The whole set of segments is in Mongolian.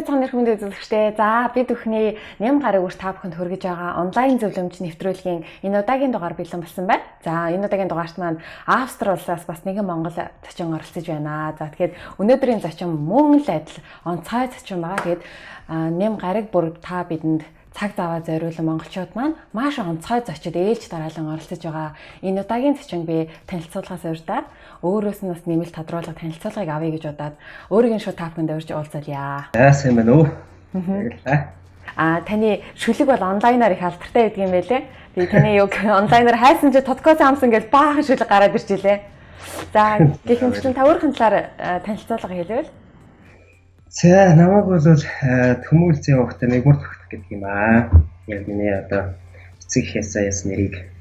Сайн байцгаана эрхэм үзэгчдээ. За бид бүхний нэм гараг үрт та бүхэнд хүргэж байгаа онлайн зөвлөмж нэвтрүүлгийн энэ удаагийн дугаар бэлэн болсон байна. За энэ удаагийн дугаарт маань Австри улсаас бас нэгэн монгол зочин оролцож байна. За тэгэхээр өнөөдрийн зочин мөн л адил онцгой зочин байгаа. Тэгээд нэм гараг бүр та бидэнд цаг зав зориулан монголчууд маань маш онцгой зочид ээлж дараалан оролцож байгаа. Энэ удаагийн зочин би танилцуулгаас урьдаа өөрөөс нь бас нэмэлт тодруулга танилцуулгыг авъя гэж бодоод өөрийг нь шууд та бүхэнд урьж уулзалъя. За сайн байна уу? Баярлалаа. А таны шүлэг бол онлайнаар их алдартай байдаг юм байлээ. Тэгээ таны юг онлайнаар хайсан чи Тоткос амсан гэж баахан шүлэг гараад ирж илээ. За гэх мэтчлэн та өөрийнхөө талаар танилцуулга хэлвэл. За намайг бол Төмөл зэн ухтай Мегмөр тогт гэдэг юм аа. Яг миний одоо эцэг эхээс яс нэрийг.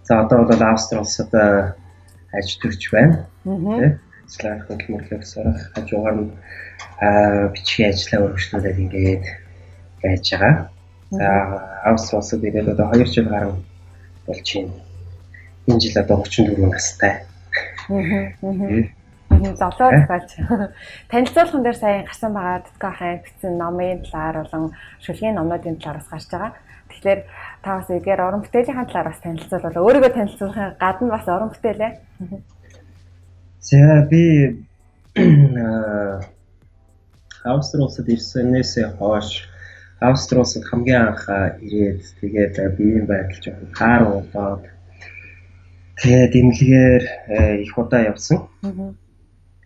За одоо бол Австри улсад аж төрч байна. Ажлаа хөдөлмөрлөх сурах хажуугаар нь бичгийн ажлаа өргөжлүүлээд ингээд байж байгаа. За Австри улсад ирээд одоо 2 жил гарan болж байна. Энэ жил одоо 34 настай. Золоо зохиолч. Танилцуулган дээр сайн гарсан байгаа Тэтгэ ахын бичсэн номын талаар болон шүлгийн номнуудын талаар бас гарч байгаа. Тэгэхээр та бас эдгээр уран бүтээлийн талаар бас танилцуулбал өөрийгөө танилцуулахын гадна бас уран бүтээлээ. За би Австри улсад ирсэнээс хойш Австри улсад хамгийн анх ирээд тэгээд биеийн байдал жоохон таар болоод тэгээд эмнэлгээр их удаа явсан.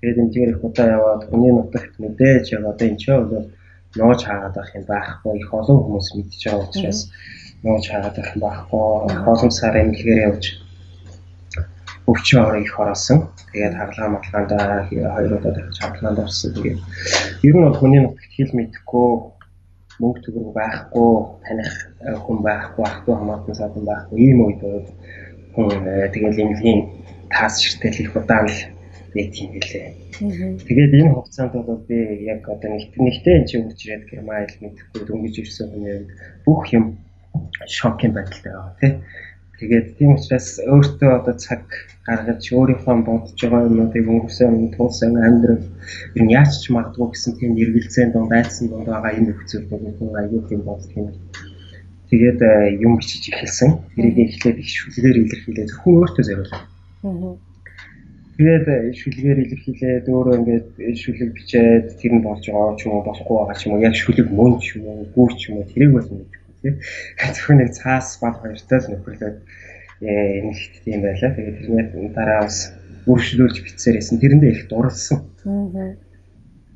Тэгээд эмнэлгээр их удаа яваад хүний нутагт мэдээж яг одоо энэ ч бол нууж хаагаад байх юм байхгүй, их олон хүмүүс мэдж байгаа учраас нууж хаагаад байх юм байхгүй. Их олон сар эмнэлгээр явж өвчин ороо их ороосон. Тэгээд хаглаа маглаандаа хоёр удаа дахиж хаглаанд орсон. Тэгээд ер нь бол хүний нутагт хэл мэдэхгүй, мөнгө төгрөг байхгүй, таних хүн байхгүй, ах トゥ хамаатан садан байхгүй ийм үед бол хүн тэгээд эмнэлгийн таас ширтэл их удаан л байт юм билээ. Тэгээд энэ хугацаанд бол би яг одоо нэгтээ энэ чинь үрж ирээд герман хэл мэдэхгүй дөнгөж ирсэн хүний хувьд бүх юм шокийн байдалтай байгаа тий. Тэгээд тийм учраас өөртөө одоо цаг гаргаж өөрийнхөө бодож байгаа юмнуудыг өнгөрсөн туулсан амьдрал ер нь яаж ч магадгүй гэсэн тийм эргэлзээн дунд айдсан дунд байгаа энэ нөхцөл бол хүн аягүй тийм боддог юм. Тэгээд юм бичиж эхэлсэн. Тэрийг эхлээд их шүлгээр илэрхийлээд зөвхөн өөртөө зориулсан. Тэгээд шүлгээр илэрхийлээд өөрөө ингээд шүлэг бичээд тэр нь болж байгаа ч юм уу болохгүй байгаа ч юм уу яг шүлэг мөн ч юм уу үгүй ч юм уу тэрийг бол мэдэхгүй тий. Зөвхөн нэг цаас бал хоёртой л нөхөрлөөд эмнэлэгт тийм байлаа. Тэгээд тэрний дараа бас үргэлжлүүлж бичсээр байсан. Тэрэндээ их дурлсан.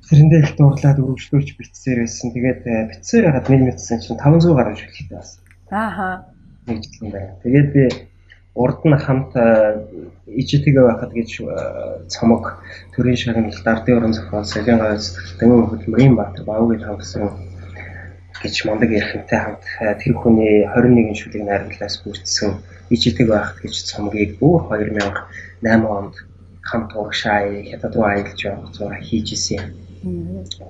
Тэрэндээ их дурлаад үргэлжлүүлж бичсээр байсан. Тэгээд бичсээр хагаад нэг мэдсэн чинь 500 гаруй шүлэгтэй болсон. Ааха. Нэг жилийн дараа. Тэгээд би урд нь хамт ижитэйгээ байхад гэж цомог төрийн шагнал дардын уран зохиол Солийн гавь сэтгэлтэн хөдөлмөрийн баатар Бавгийн хавсан гэж мундаг эрхэмтэй хамт тэр хүний 21 шүлэг найруулаас бүрдсэн ижитэйг байхад гэж цомгийг бүр 2008 онд хамт урагшаа хятад руу аялж явах зураг хийж исэн.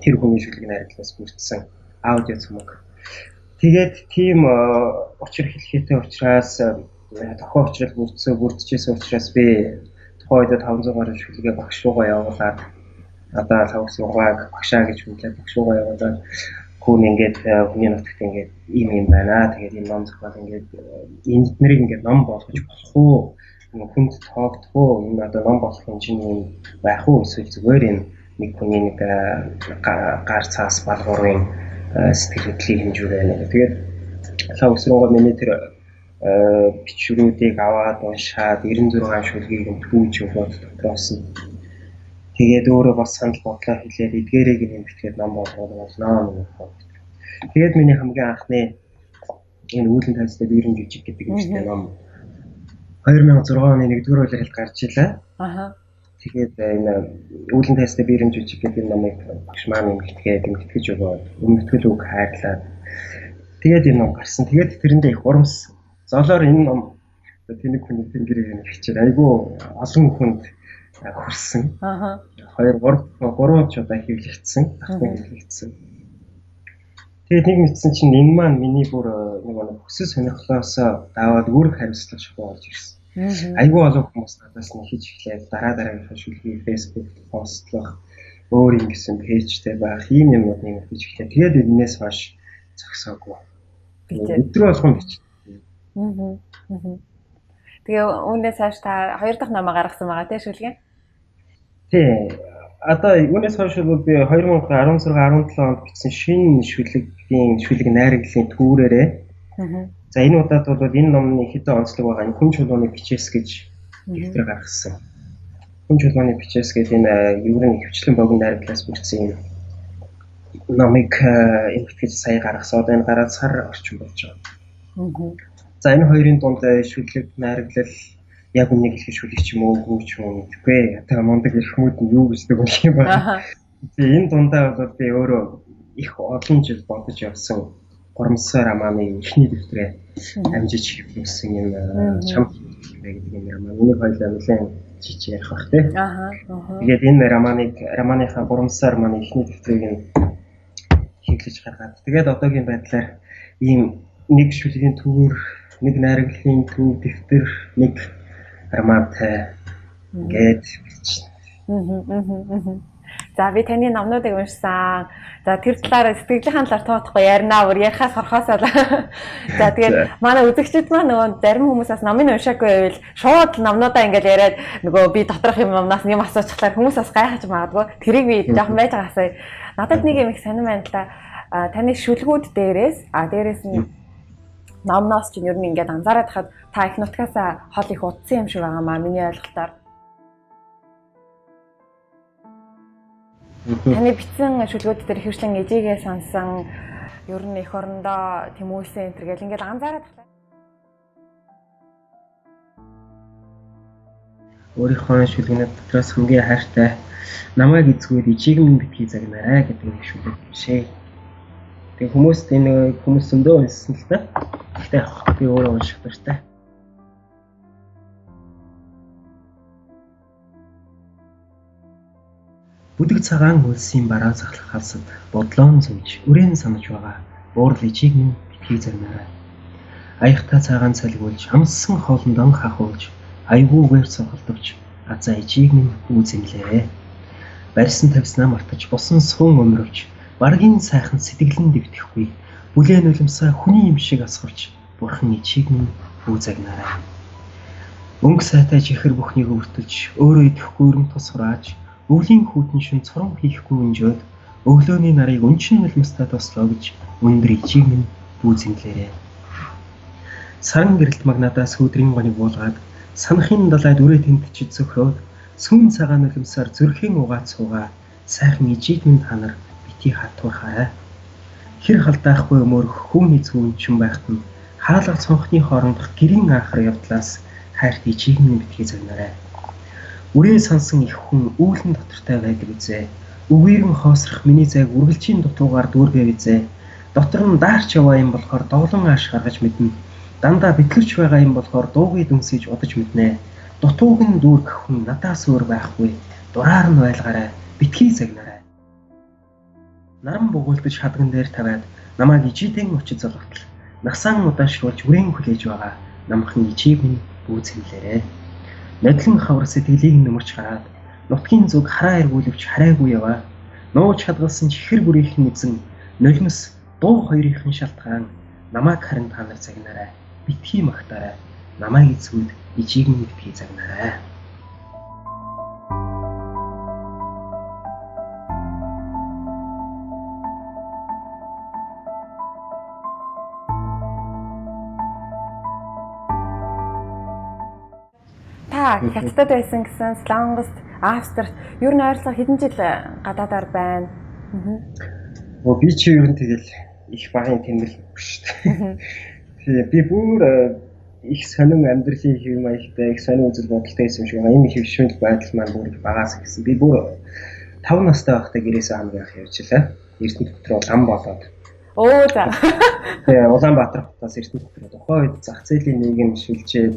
Тэр хүний шүлэг найруулаас бүрдсэн аудио цомог. Тэгээд тийм учир хэлхийтэй учраас тохио учрал бүрдчихсэн учраас би тухайн үед 500 гаруй шүлгээ багш руугаа явуулаад одоо лавс руугаа багшаа гэж хүлээд багш руугаа явуулаад хүн ингээд хүний нутагт ингээд ийм юм байна. Тэгээд энэ ном зохиол ингээд энэ эднэрийг ингээд ном болгож болох уу? Хүнд тоогдох уу? Энэ одоо ном болох хэмжээний юм байх уу? Эсвэл зүгээр энэ нэг хүний нэг гар цаас балгуурын сэтгэл хөдлөлийн хэмжүүр байна. Тэгээд лавс руугаа миний тэр бичвэрүүдийг аваад уншаад 96 шүлгийг нь түүж өгөөд дотроос нь тэгээд өөрөө бас санал бодлоо хэлээд эдгээрийг нь битгээд ном болгоод болно гэх. Тэгээд миний хамгийн анхны энэ үүлэн тайзтай бийрэн жижиг гэдэг нэртэй ном 2006 оны 1-р улиралд гарч илээ. Аха. Тэгээд энэ үүлэн тайзтай бийрэн жижиг гэдэг номыг багш маань эмгэтгээд эмгэтгэж өгөөд өмнөтгөл үг хайрлаад тэгээд энэ ном гарсан. Тэгээд тэрэндээ их урамс золоор энэ ном тэнэг хүний тэнгэрийг нэг хичээл айгүй олон хүнд хүрсэн. Аха. 2 3 ч удаа хэвлэгдсэн, давтан хэвлэгдсэн. Тэгээд нэг мэдсэн чинь энэ маань миний бүр нэг хүсэл сонирхлоос даваад үүрэг хариуцлага шахуу болж ирсэн. Айгүй олон хүмүүс надаас нь хийж эхлээд дараа дараагийнхаа шүлгийг Facebook постлох Өөр ингэсэн пэйжтэй байх ийм юмнууд нэмэгдэж эхлэв. Тэгээд энээс хойш зогсоогүй. Өдрө болгон бичдэг. Тэгээ үүнээс хойш та хоёр дахь номоо гаргасан байгаа тийм шүлгэн? Тий. Одоо үүнээс хойш бол би 2016 17 онд бичсэн шинэ шүлгийн шүлэг найрагдлын түүрээрээ. За энэ удаад бол энэ номны хэдэн онцлог байгаа. Энэ хүн чулууны бичээс гэж дэвтэр гаргасан. Хүн чулууны бичээс гэдэг энэ ер нь хөвчлэн богино найрагдлаас бүрдсэн юм номыг эмхтгэж сая гаргасан. Одоо энэ гараад сар орчим болж байгаа. За энэ хоёрын дунд шүлэг найрагдлал яг үнийг хэлэх шүлэг ч юм уу үгүй ч юм уу мэдэхгүй. Одоо мундаг эрхмүүд нь юу гэждэг юм бэ? Тэгээ энэ дундаа бол би өөрөө их олон жил бодож явсан гурамсай романы эхний дэвтрээ амжиж хэвлүүлсэн юм чам гэдэг энэ роман. Энийг хоёулаа нэлээд жижиг ярих бах тий. Тэгээд энэ романыг романыхаа гурамсай романы эхний дэвтрийг нь хэвлэж гаргаад тэгээд одоогийн байдлаар ийм нэг шүлгийн төвөр, нэг найрагдлын төв дэвтэр, нэг романтай ингээд бичнэ. За би таны номнуудыг уншсан. За тэр талаар сэтгэлийнхэн талаар тоодохгүй ярина. Бүр ярихаас хорхоосоо. За тэгээд манай үзэгчид маань нөгөө зарим хүмүүс бас номыг уншаагүй байвал шууд номнуудаа ингээд яриад нөгөө би доторх юм номноос юм асуучихлаар хүмүүс бас гайхаж магадгүй. Тэрийг би жоохон байж байгаасаа. Надад нэг юм их сонирн байна л да. Таны шүлгүүд дээрээс дээрээс нь номноос чинь ер нь ингээд анзаараад хахад та их нутгаасаа хол их удсан юм шиг байгаа маа миний ойлголтоор. Таны бичсэн шүлгүүд дээр ихэвчлэн ээжигээ сансан ер нь эх орондоо тэмүүлсэн энэ төр гэл ингээд анзаараад тахлаа. Өөрийнхөө шүлгэнүүд дотроос хамгийн хайртай намайг эзгүүд ижиг минь битгий загнаарай гэдэг нэг шүлэг бишээ. Тэгээ хүмүүст энэ хүмүүс зөндөө уншсан л та. Гэхдээ би өөрөө унших дуртай. Бүдэг цагаан хөлсийн бараа захлах халсад бодлоон зүүж өрөөн санаж байгаа буурал ижиг минь битгий загнаарай. Аяхтай цагаан цалгуулж амссан хоолндон хахуулж айгүйгээр цохолдовч азаа ижиг минь үүзэмлээрэ. Барьсан тавьснаа мартаж босон суун өмрөвч баргийн сайхан сэтгэлэн дэвтэхгүй бүлээн нулимсаа хүний юм шиг асгарч бурхан ижиг минь бүү загнаарай. Мөнгө сайтай чихэр бүхнийг өвөртөж өөрөө идэхгүй өрөм тус хурааж өвлийн хүйтэн шин цорон хийхгүй өнжөөд өглөөний нарыг өнчин нулимстай тослоо гэж өндөр ижиг минь бүү зэнглээрэ. Саран гэрэлт магнадаас өдрийн гоныг буулгаад санахын далайд үрээ тэмтчид цөхрөөд сүүн цагаан нулимсаар зүрхэн угаад суугаа сайхан ижиг минь та нар битгий хатуурхаарай. Хэр халдаахгүй өмөрөх хүүний зүүн чин байхад нь хаалга цонхны хоорондох гэрийн анхар явдлаас хайрт ижиг минь битгий загнаарай. Үрээ сансан их хүн үүлэн дотортой байдаг үзээ. Үгүйрэн хоосрох миний зайг үргэлжийн дутуугаар дүүргээ визээ. Дотор нь даарч яваа юм болохоор довлон ааш гаргаж мэднэ. Дандаа бэтлэрч байгаа юм болохоор дуугүй дүнсэж удаж мэднэ. Дутууг нь дүүргэх хүн надаас өөр байхгүй. Дураар нь байлгаарай. Битгий загнаарай. Наран бугуйлдаж хадган дээр тавиад намайг ижидэн очиж золготол. Насаан удаашруулж үрэн хүлээж байгаа. Намхан ижиг минь бүү зэмлээрэй. Нодлон хавар сэтгэлийг нөмөрч гараад нутгийн зүг хараа эргүүлвч харайгүй яваа. Нууж хадгалсан чихэр бүрийнх нь эзэн нулимс дуу хоёрын шалтгаан намайг харин та нар загнаарай. Битгий магтаарай. Намайг эзгүүд ижиг минь битгий загнаарай. Та Хятадд байсан гэсэн Солонгост, Австрт ер нь ойролцоогоор хэдэн жил гадаадаар байна? Би чи ер нь тэгэл их багын тэмдэглэл шүү дээ. Тэгээ би бүр их сонин амьдралын хэв маягтай, их сонин үзэл бодолтой байсан юм шиг байгаа. Энэ хэвшмэл байдал маань бүр их багаас гэсэн. Би бүр 5 настай байхдаа гэрээсээ хамгийн анх явжлаа. Эрдэнэ дотор лам болоод. Өө за. Тэгээ Улаанбаатар хотоос Эрдэнэ дотор тухайн үед зах зээлийн нийгэм шилжээд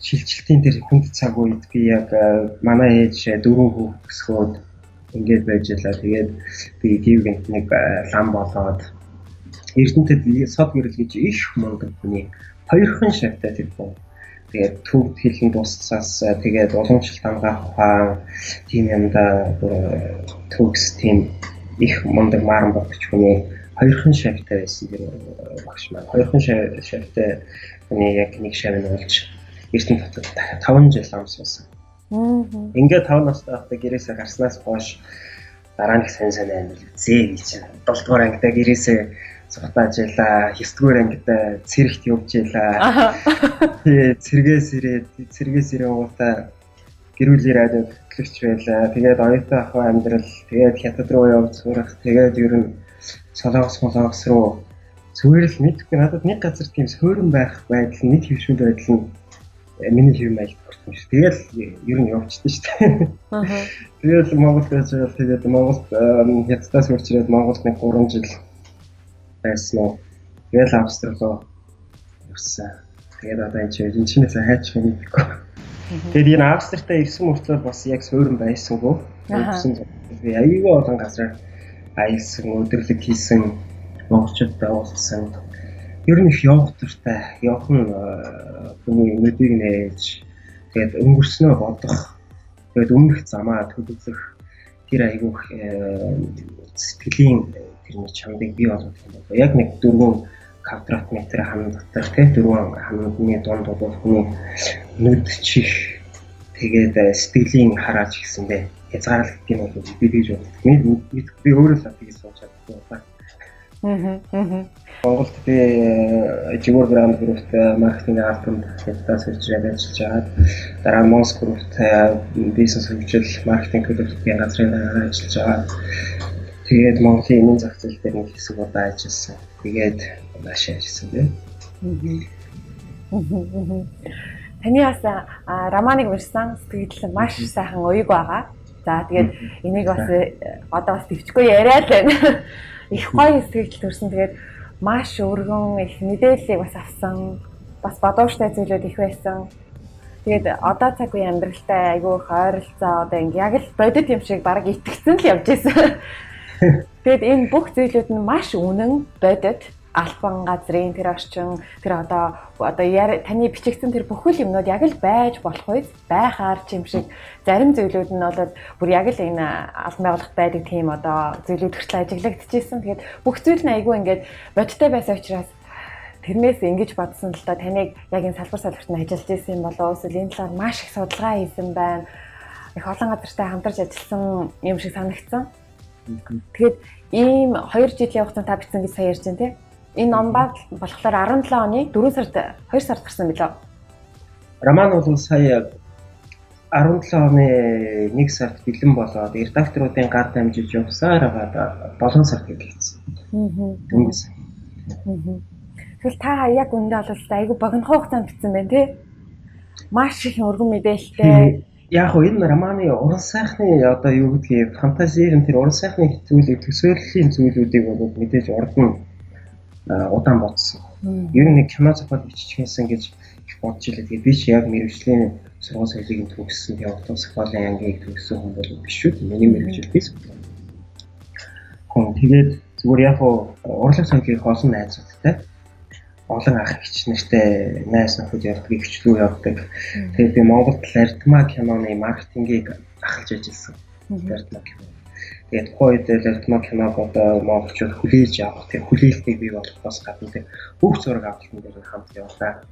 шилжилтийн тэр хүнд цаг үед би яг манай ээж дөрвөн хүүхд өсгөөд ингээд байж лаа. Тэгээд би гів гэнт нэг лам болоод Эрдэнэтэд сод гэрэл гэж их мундаг хүний хоёрхан шавтай тэр хүн. Тэгээд төвд хэлэн дуссаас тэгээд уламжлалт хамгаах ухаан тийм юмдаа бүр төгс тийм их мундаг маран бодогч хүний хоёрхан шавьтай байсан тэр багш маань. Хоёрхан шавьтай хүний яг нэг шав нь болж Эрдэнэ дотор 5 жил ам суусан. Ингээд 5 настай байхдаа гэрээсээ гарснаас хойш дараа нь их сайн сайн амьдрал үзье гэж 7 дугаар ангидаа гэрээсээ сухтааж байлаа, 9 дугаар ангидаа цэрэгт явж байлаа. Тэгээ цэргээс ирээд цэргээс ирэнгуутаа гэр бүлийн радио хөтлөгч байлаа. Тэгээд оюутан ах амьдрал, тэгээд хятад руу явж сурах, тэгээд ер нь солонгос молонгос руу зүгээр л мэдхгүй надад нэг газар тийм суурин байх байдал, нэг хэвшмэл байдал нь миний хэв маягт хүрсэн шүү. Тэгэл ер нь явчихсан шүү дээ. Тэгэл Монголд байж байгаа. Тэгээд Монголд хятадаас хурц ирээд Монголд нэг 3 жил байсан уу. Тэгэл Австри руу явсан. Тэгээд одоо энэ чинь энэ чинээс хайчих юм мэдэхгүй. Тэгээд энэ Австртаа ирсэн мөртлөө бас яг суурин байсангүй. Ирсэн би аюул олон газар аялсан, өдөрлөг хийсэн, монголчуудтай уулзсан. Ер нь их явах дуртай. Явах нь хүний нүдийг нээж тэгээд өнгөрснөө бодох, тэгээд өмнөх замаа төлөвлөх тэр айгүйх сэтгэлийн тэрний чамдыг бий болгох юм байна. Яг нэг 4 квадрат метр хан дотор тий 4 ханны дунд бол хүний нүд чих тэгээд сэтгэлийн харааж гисэндээ хязгаарлагддаг юм бол би тэгж боддог. Би өөрөө л тэгж сууж чаддаг байна. Монголд би Жигүүр брэнд группт маркетинг албанд хятадаас ирж ажиллаж байгаад дараа нь Монс группт бизнес хөгжил, маркетинг төлөвлөлтийн газрын дараагаар ажиллаж байгаа. Тэгээд Монголын энийн зах зээл дээр нэг хэсэг удаа ажилласан. Тэгээд наашаа ажилласан тийм. Таны бас романыг уншсан сэтгэл маш сайхан уяг байгаа. За тэгээд энийг бас одоо бас төвчгүй яриад байна. Их гоё сэтгэл төрсэн. Тэгээд маш өргөн их мэдээллийг бас авсан. Бас бодууштай зүйлүүд их байсан. Тэгээд одоо цаг үеийн амьдралтай айгүй их ойролцоо одоо ингэ яг л бодит юм шиг бараг итгэцэн л явж байсан. Тэгээд энэ бүх зүйлүүд нь маш үнэн бодит албан газрын тэр орчин тэр одоо таны бичигдсэн тэр бүхэл юмнууд яг л байж болох үз байхаар ч юм шиг зарим зүйлүүд нь бол бүр яг л энэ албан байгууллагт байдаг тийм одоо зүйлүүд хүртэл ажиглагдчихсэн. Тэгээд бүх зүйл нь айгүй ингээд бодиттой байсан учраас тэрнээс ингэж бодсон л да таныг яг энэ салбар салбарт нь ажиллаж исэн юм болов эсвэл энэ талаар маш их судалгаа хийсэн байна. Их олон газартай хамтарч ажилласан юм шиг санагдсан. Тэгээд ийм 2 жилийн хугацаанд та бичсэн гэж сая ярьж байна тий. Энэ ном баг болохоор 17 оны 4 сард 2 сард гарсан билүү? Роман бол сая 17 оны 1 сард бэлэн болоод редакторуудын гар дамжиж явсаар байгаад 7 сард хэвлэгдсэн. Тэгвэл та яг үндэ бол айгүй богино хугацаанд бичсэн байна тий? Маш их өргөн мэдээлэлтэй. Яг хөө энэ романы уран сайхны одоо юу гэдгийг фантазийн тэр уран сайхны зүйлийг төсөөллийн зүйлүүдийг бол мэдээж урд нь удаан бодсон. Ер нь нэг кино зохиол биччихсэн гэж их бодож илээ. Тэгээд би чи яг мэргэжлийн сургууль соёлыг төгссөн, яг утга зохиолын ангийг төгссөн хүн бол биш шүү дээ. Миний мэргэжил би хүн. Тэгээд зүгээр яг урлаг соёлын олон найзуудтай олон ах эгч нартай найз нөхөд явдаг, эгчлүү явдаг. Тэгээд би Монголд Лардма киноны маркетингийг ахалж ажилласан. Лардма кино. Тэгээд тухайн үед Лардма киног одоо монголчууд хүлээж авах, тэр хүлээлтийг бий болгохоос гадна тэр бүх зураг авалтан дээр хамт явлаа.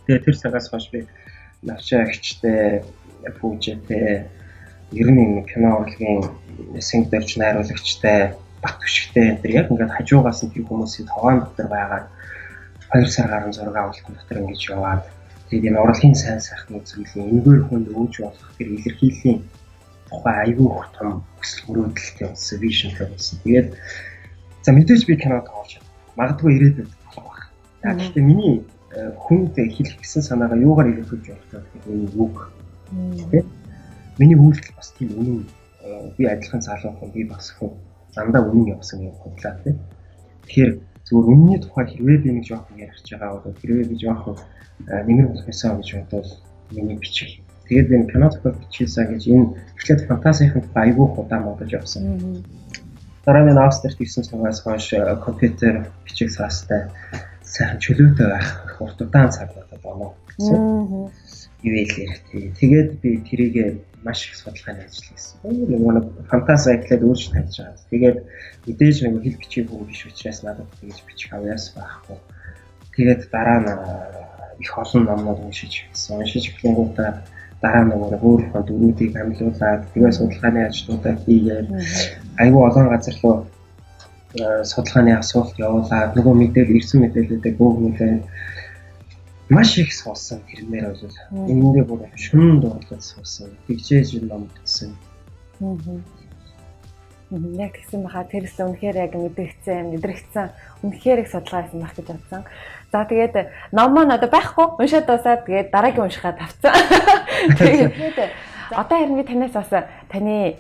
Тэгээд тэр цагаас хойш би навчаа эгчтэй, пүүжтэй, ер нь кино урлагийн сэнг дөрж найруулагчтай, бат түшигтэй энэ тэр яг ингээд хажуугаас нь тэр хүмүүсийн тогоон дотор байгаа 2 сар гарan зураг авалтан дотор ингэж яваад тэгээд энэ урлагийн сайн сайхны зүйлийн энэгээр хүнд өөж болох тэр илэрхийллийн тухай айгүй их том хүсэл мөрөөдөлтэй болсон, вижнтэй болсон. Тэгээд за мэдээж би кино тоглож магадгүй ирээдүйд болох байх. Гэхдээ миний хүнд хэлэх гэсэн санаагаа юугаар илэрхийлж болох вэ гэхээр миний үг. Тэ? Миний үйлдэл бас тийм үнэн. Би адилхан залуу хүн, би бас хүн. Дандаа үнэн явсан юм худлаа тэ. Тэгэхээр зүгээр үнний тухай хэрвээ би нэг жоохон ярих байгаа бол хэрвээ би жоохон нэмэр болох юмсан гэж бодвол миний бичих. Тэгээд би кино зохиол бичээсаа гэж энэ эхлээд фантазийн тухай айгүй удаан бодож явсан. Дараа нь Австрт ирсэн цагаас хойш компьютер бичих цаастай сайхан чөлөөтэй байх их урт удаан цаг надад оноо гэсэн. Ивэл тий. Тэгээд би тэрийг маш их судалгааны ажил хийсэн. Нөгөө нэг фантази эхлээд өөрч тавьж байгаа. Тэгээд мэдээж нэг хэл бичиг хүн биш учраас надад тэгж бичих авьяас байхгүй. Тэгээд дараа нь их олон номнууд уншиж эхэлсэн. Уншиж эхлэнгүүтээ дараа нөгөө өөрийнхөө дүрүүдийг амлуулаад тэгээд судалгааны ажлуудаа хийгээд айгүй олон газар руу судалгааны асуулт явуулаад нөгөө мэдээлэл ирсэн мэдээллүүдээ бөөгнүүлээд маш их суусан тэрнээр бол энэндээ бүр шүн дурлал суусан. Тэгжээж ном бичсэн. Яг тэгсэн баха тэрс үнэхээр яг мэдрэгцэн үнэхээр их судалгаа хийсэн байх гэж бодсон. За тэгээд ном маань одоо байхгүй уншаад дуусаад тэгээд дараагийн уншихаа тавцсан. Тэгээд одоо харин би танаас бас таны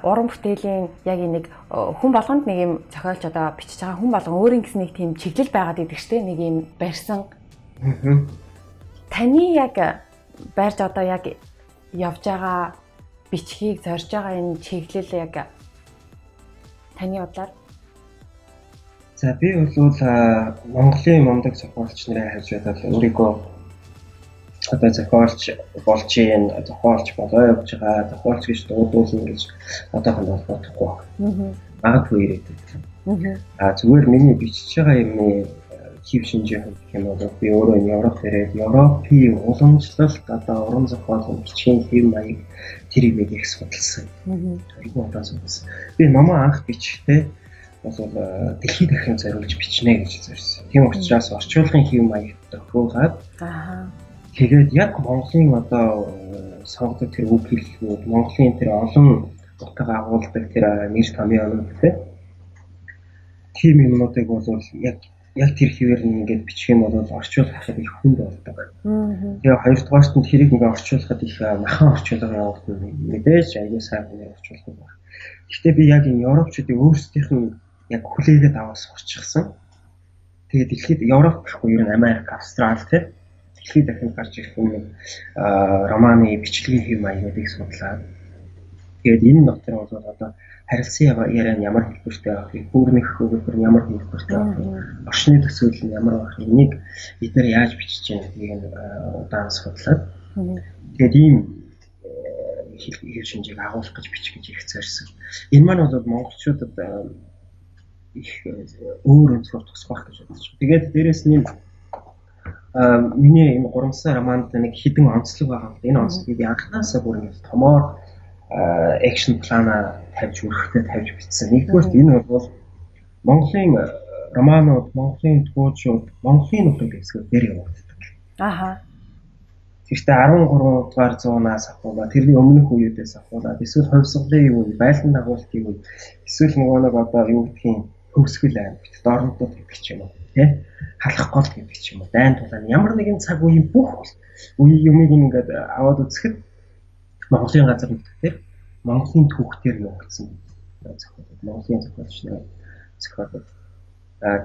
уран бүтээлийн яг нэг хүн болгонд нэг юм зохиолч одоо бичиж байгаа хүн болгон өөрийн гэсэн нэг тийм чиглэл байгаад идэг штэ нэг юм барьсан. Таны яг барьж одоо яг явж байгаа бичгийг зорж байгаа энэ чиглэл яг таны бодлоор? За би бол Монголын мундаг зохиолч нарын хавж бодвол өөрийгөө одоо зохиолч болж юм, зохиолч болоо явж байгаа, зохиолч гэж дуудуулна гэж одоохондоо бол бодохгүй байна. Магадгүй ирээдүйд. А зүгээр миний бичиж байгаа юмны хэв шинжийн хувьд гэх юм бол би өөрөө энэ Европ ирээд Европын уламжлалт одоо уран зохиолын бичгийн хэв маяг тэр юмыг их судалсан. Айгүй удаан судалсан. Би номоо анх бичихдээ бол дэлхийд дахин зориулж бичнэ гэж зорьсон. Тийм учраас орчуулгын хэв маягт тохируулаад тэгээд яг Монголын одоо сонгодог тэр үг хэллэгүүд, Монголын тэр олон утга агуулдаг тэр нэр томьёонууд тийм юмнуудыг бол яг тэр хэвээр нь ингээд бичих юм бол орчуулахад их хүнд болдог. Тэгээ хоёрдугаарт нь тэрийг ингээд орчуулахад их махан орчуулга явагдана. Мэдээж аягүй сайн хүнээр орчуулах байх. Гэхдээ би яг энэ европчуудын өөрсдийнх нь яг хүлээгээд аваад сурчихсан. Тэгээ дэлхийд Европ гэхгүй ер нь Америк, Австрали тий дэлхийд дахин гарч ирэх юм нэг романы бичлэгийн хэв маягуудыг судлаад тэгээд энэ дотор бол одоо харилцан яриа нь ямар хэлбэртэй байх вэ? Хүүрнэх өгүүлбэр нь ямар хэлбэртэй байх вэ? Орчны төсөөлөл нь ямар байх вэ? Энийг эдгээр яаж бичиж байгаа гэдгийг нь удаан судлаад тэгээд ийм хэв шинжийг агуулах гэж бичих гэж их зорьсон. Энэ маань бол монголчуудад их өөр өнцгөр тусах гэж бодож байна. Тэгээд дээрэс нь миний энэ гурамсай романд нэг хідэн онцлог байгаа юм. Энэ онцлогийг би анхнаасаа бүр ингэ томоор экшн плана тавьж өрхтөө тавьж бичсэн. Нэгдүгээрт энэ бол Монголын романууд, Монголын туужууд, Монголын нутаг дэвсгэр дээр явагддаг. Аха. Тэгэхдээ 13 дугаар зуунаас ахуулаад тэрний өмнөх үеүүдээс ахуулаад эсвэл хувьсгалын үе, байлдан дагуултын үе, эсвэл нөгөө нэг одоо юу гэдгийг хөвсгөл аймагт, дорнодод гэдэг ч юм уу, тий? Халах гол гэдэг ч юм уу, дайн тулаан ямар нэгэн цаг үеийн бүх үе юмыг ингээд аваад үзэхэд Монголын газар нутаг дээр Монголын түүхтэр явагдсан зохиолууд, Монголын зохиолч нарын зохиолууд.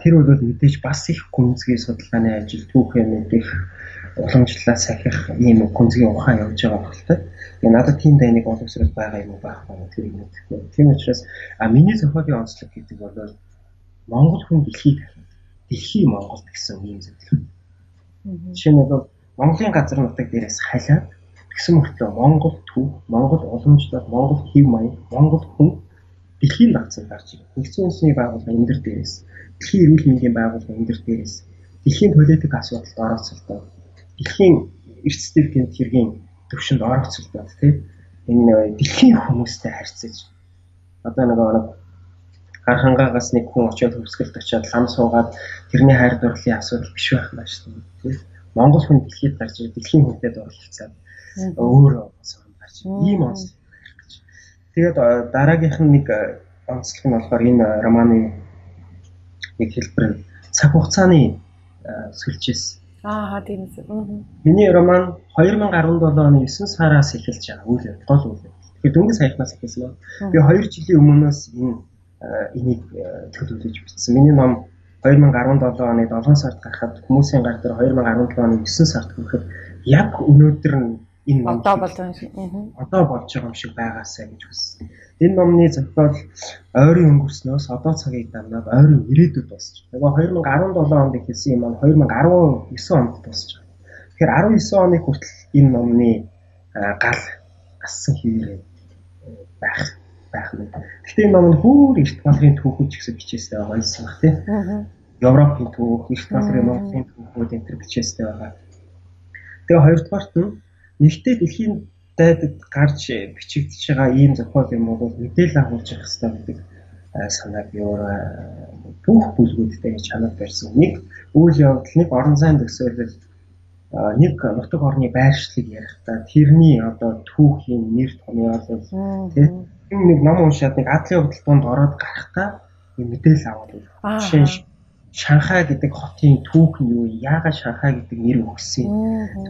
Тэр бол мэдээж бас их гүнзгий судалгааны ажил, түүхээ мэдэх, уламжлалаа сахих ийм гүнзгий ухаан явж байгаа багтал. Тэгээ надад тийм дайныг боловсрол байгаа юм уу байхгүй юу тэрийг мэдэхгүй. Тийм учраас миний зохиолын онцлог гэдэг бол Монгол хүн дэлхийд дахиад дэлхий Монголд гэсэн ийм зөвлөх. Жишээ нь бол Монголын газар нутаг дээрээс халиад тэгсэн мөртлөө Монгол түүх, Монгол уламжлал, Монгол хэв маяг, Монгол хүн дэлхийн дагцанд гарч ирнэ. Нэгдсэн үндэсний байгууллага энэ дээрээс, дэлхийн эрүүл мэндийн байгууллага энэ дээрээс, дэлхийн политик асуудалд орооцолдоод, дэлхийн эрдэстэй гэмт хэргийн төвшөнд орооцолдоод тий энэ дэлхийн хүмүүстэй харьцаж одоо нэг гар хангаагаас нэг хүн очиод хөвсгөлд очиод лам суугаад тэрний хайр дурлалын асуудал биш байх нь шүү дээ тий. Монгол хүн дэлхийд гарч ирээд дэлхийн хүнтэй дурлалцаад өөрөө онцлог гарч ийм онцлог байх гэж. Тэгээд дараагийнх нь нэг онцлог нь болохоор энэ романы нэг хэлбэр нь цаг хугацааны сүлжээс. Аа тийм үү. Миний роман 2017 оны 9 сараас эхэлж байгаа үйл явдал, гол үйл явдал. Тэгэхээр дөнгөж саяхнаас эхэлсэн байна. Би 2 жилийн өмнөөс энийг төлөвлөж бичсэн. Миний ном 2017 оны 7 сард гарахад хүмүүсийн гар дээр 2017 оны 9 сард хүрэхэд яг өнөөдөр нь энэ ном одоо болж байгаа юм шиг. Одоо болж байгаа юм шиг байгаасай гэж хүссэн. Энэ номны зохиол ойрын өнгөрснөөс одоо цагийг дамнаад ойрын ирээдүйд дуусч. Тэгээ 2017 онд эхэлсэн юм маань 2019 онд дуусч байгаа. Тэгэхээр 19 оны хүртэл энэ номны гал ассан хэвээрээ байх нь. Гэхдээ энэ ном нь хүүр эрт балрын түүхүүд ч гэсэн бичээстэй байгаа юм байна тий. Европын түүх, эрт балрын Монголын түүхүүд энэ төр бичээстэй байгаа. Тэгээ хоёрдугаарт нь нэгтээ дэлхийн дайдад гарч бичигдэж байгаа ийм зохиол юм бол мэдээлэл агуулж явах хэрэгтэй гэдэг санааг би өөрөө бүх бүлгүүдтэй чанар барьсан. Нэг үйл явдал, нэг орон зайн төсөөлөл, нэг нутаг орны байршлыг ярихдаа тэрний одоо түүхийн нэр томьёолол тий нэг ном уншаад нэг адлын явдал донд ороод гарахдаа мэдээлэл агуулж. Жишээ нь Шанхай гэдэг хотын түүх нь юу? Яагаад Шанхай гэдэг нэр өгсөн?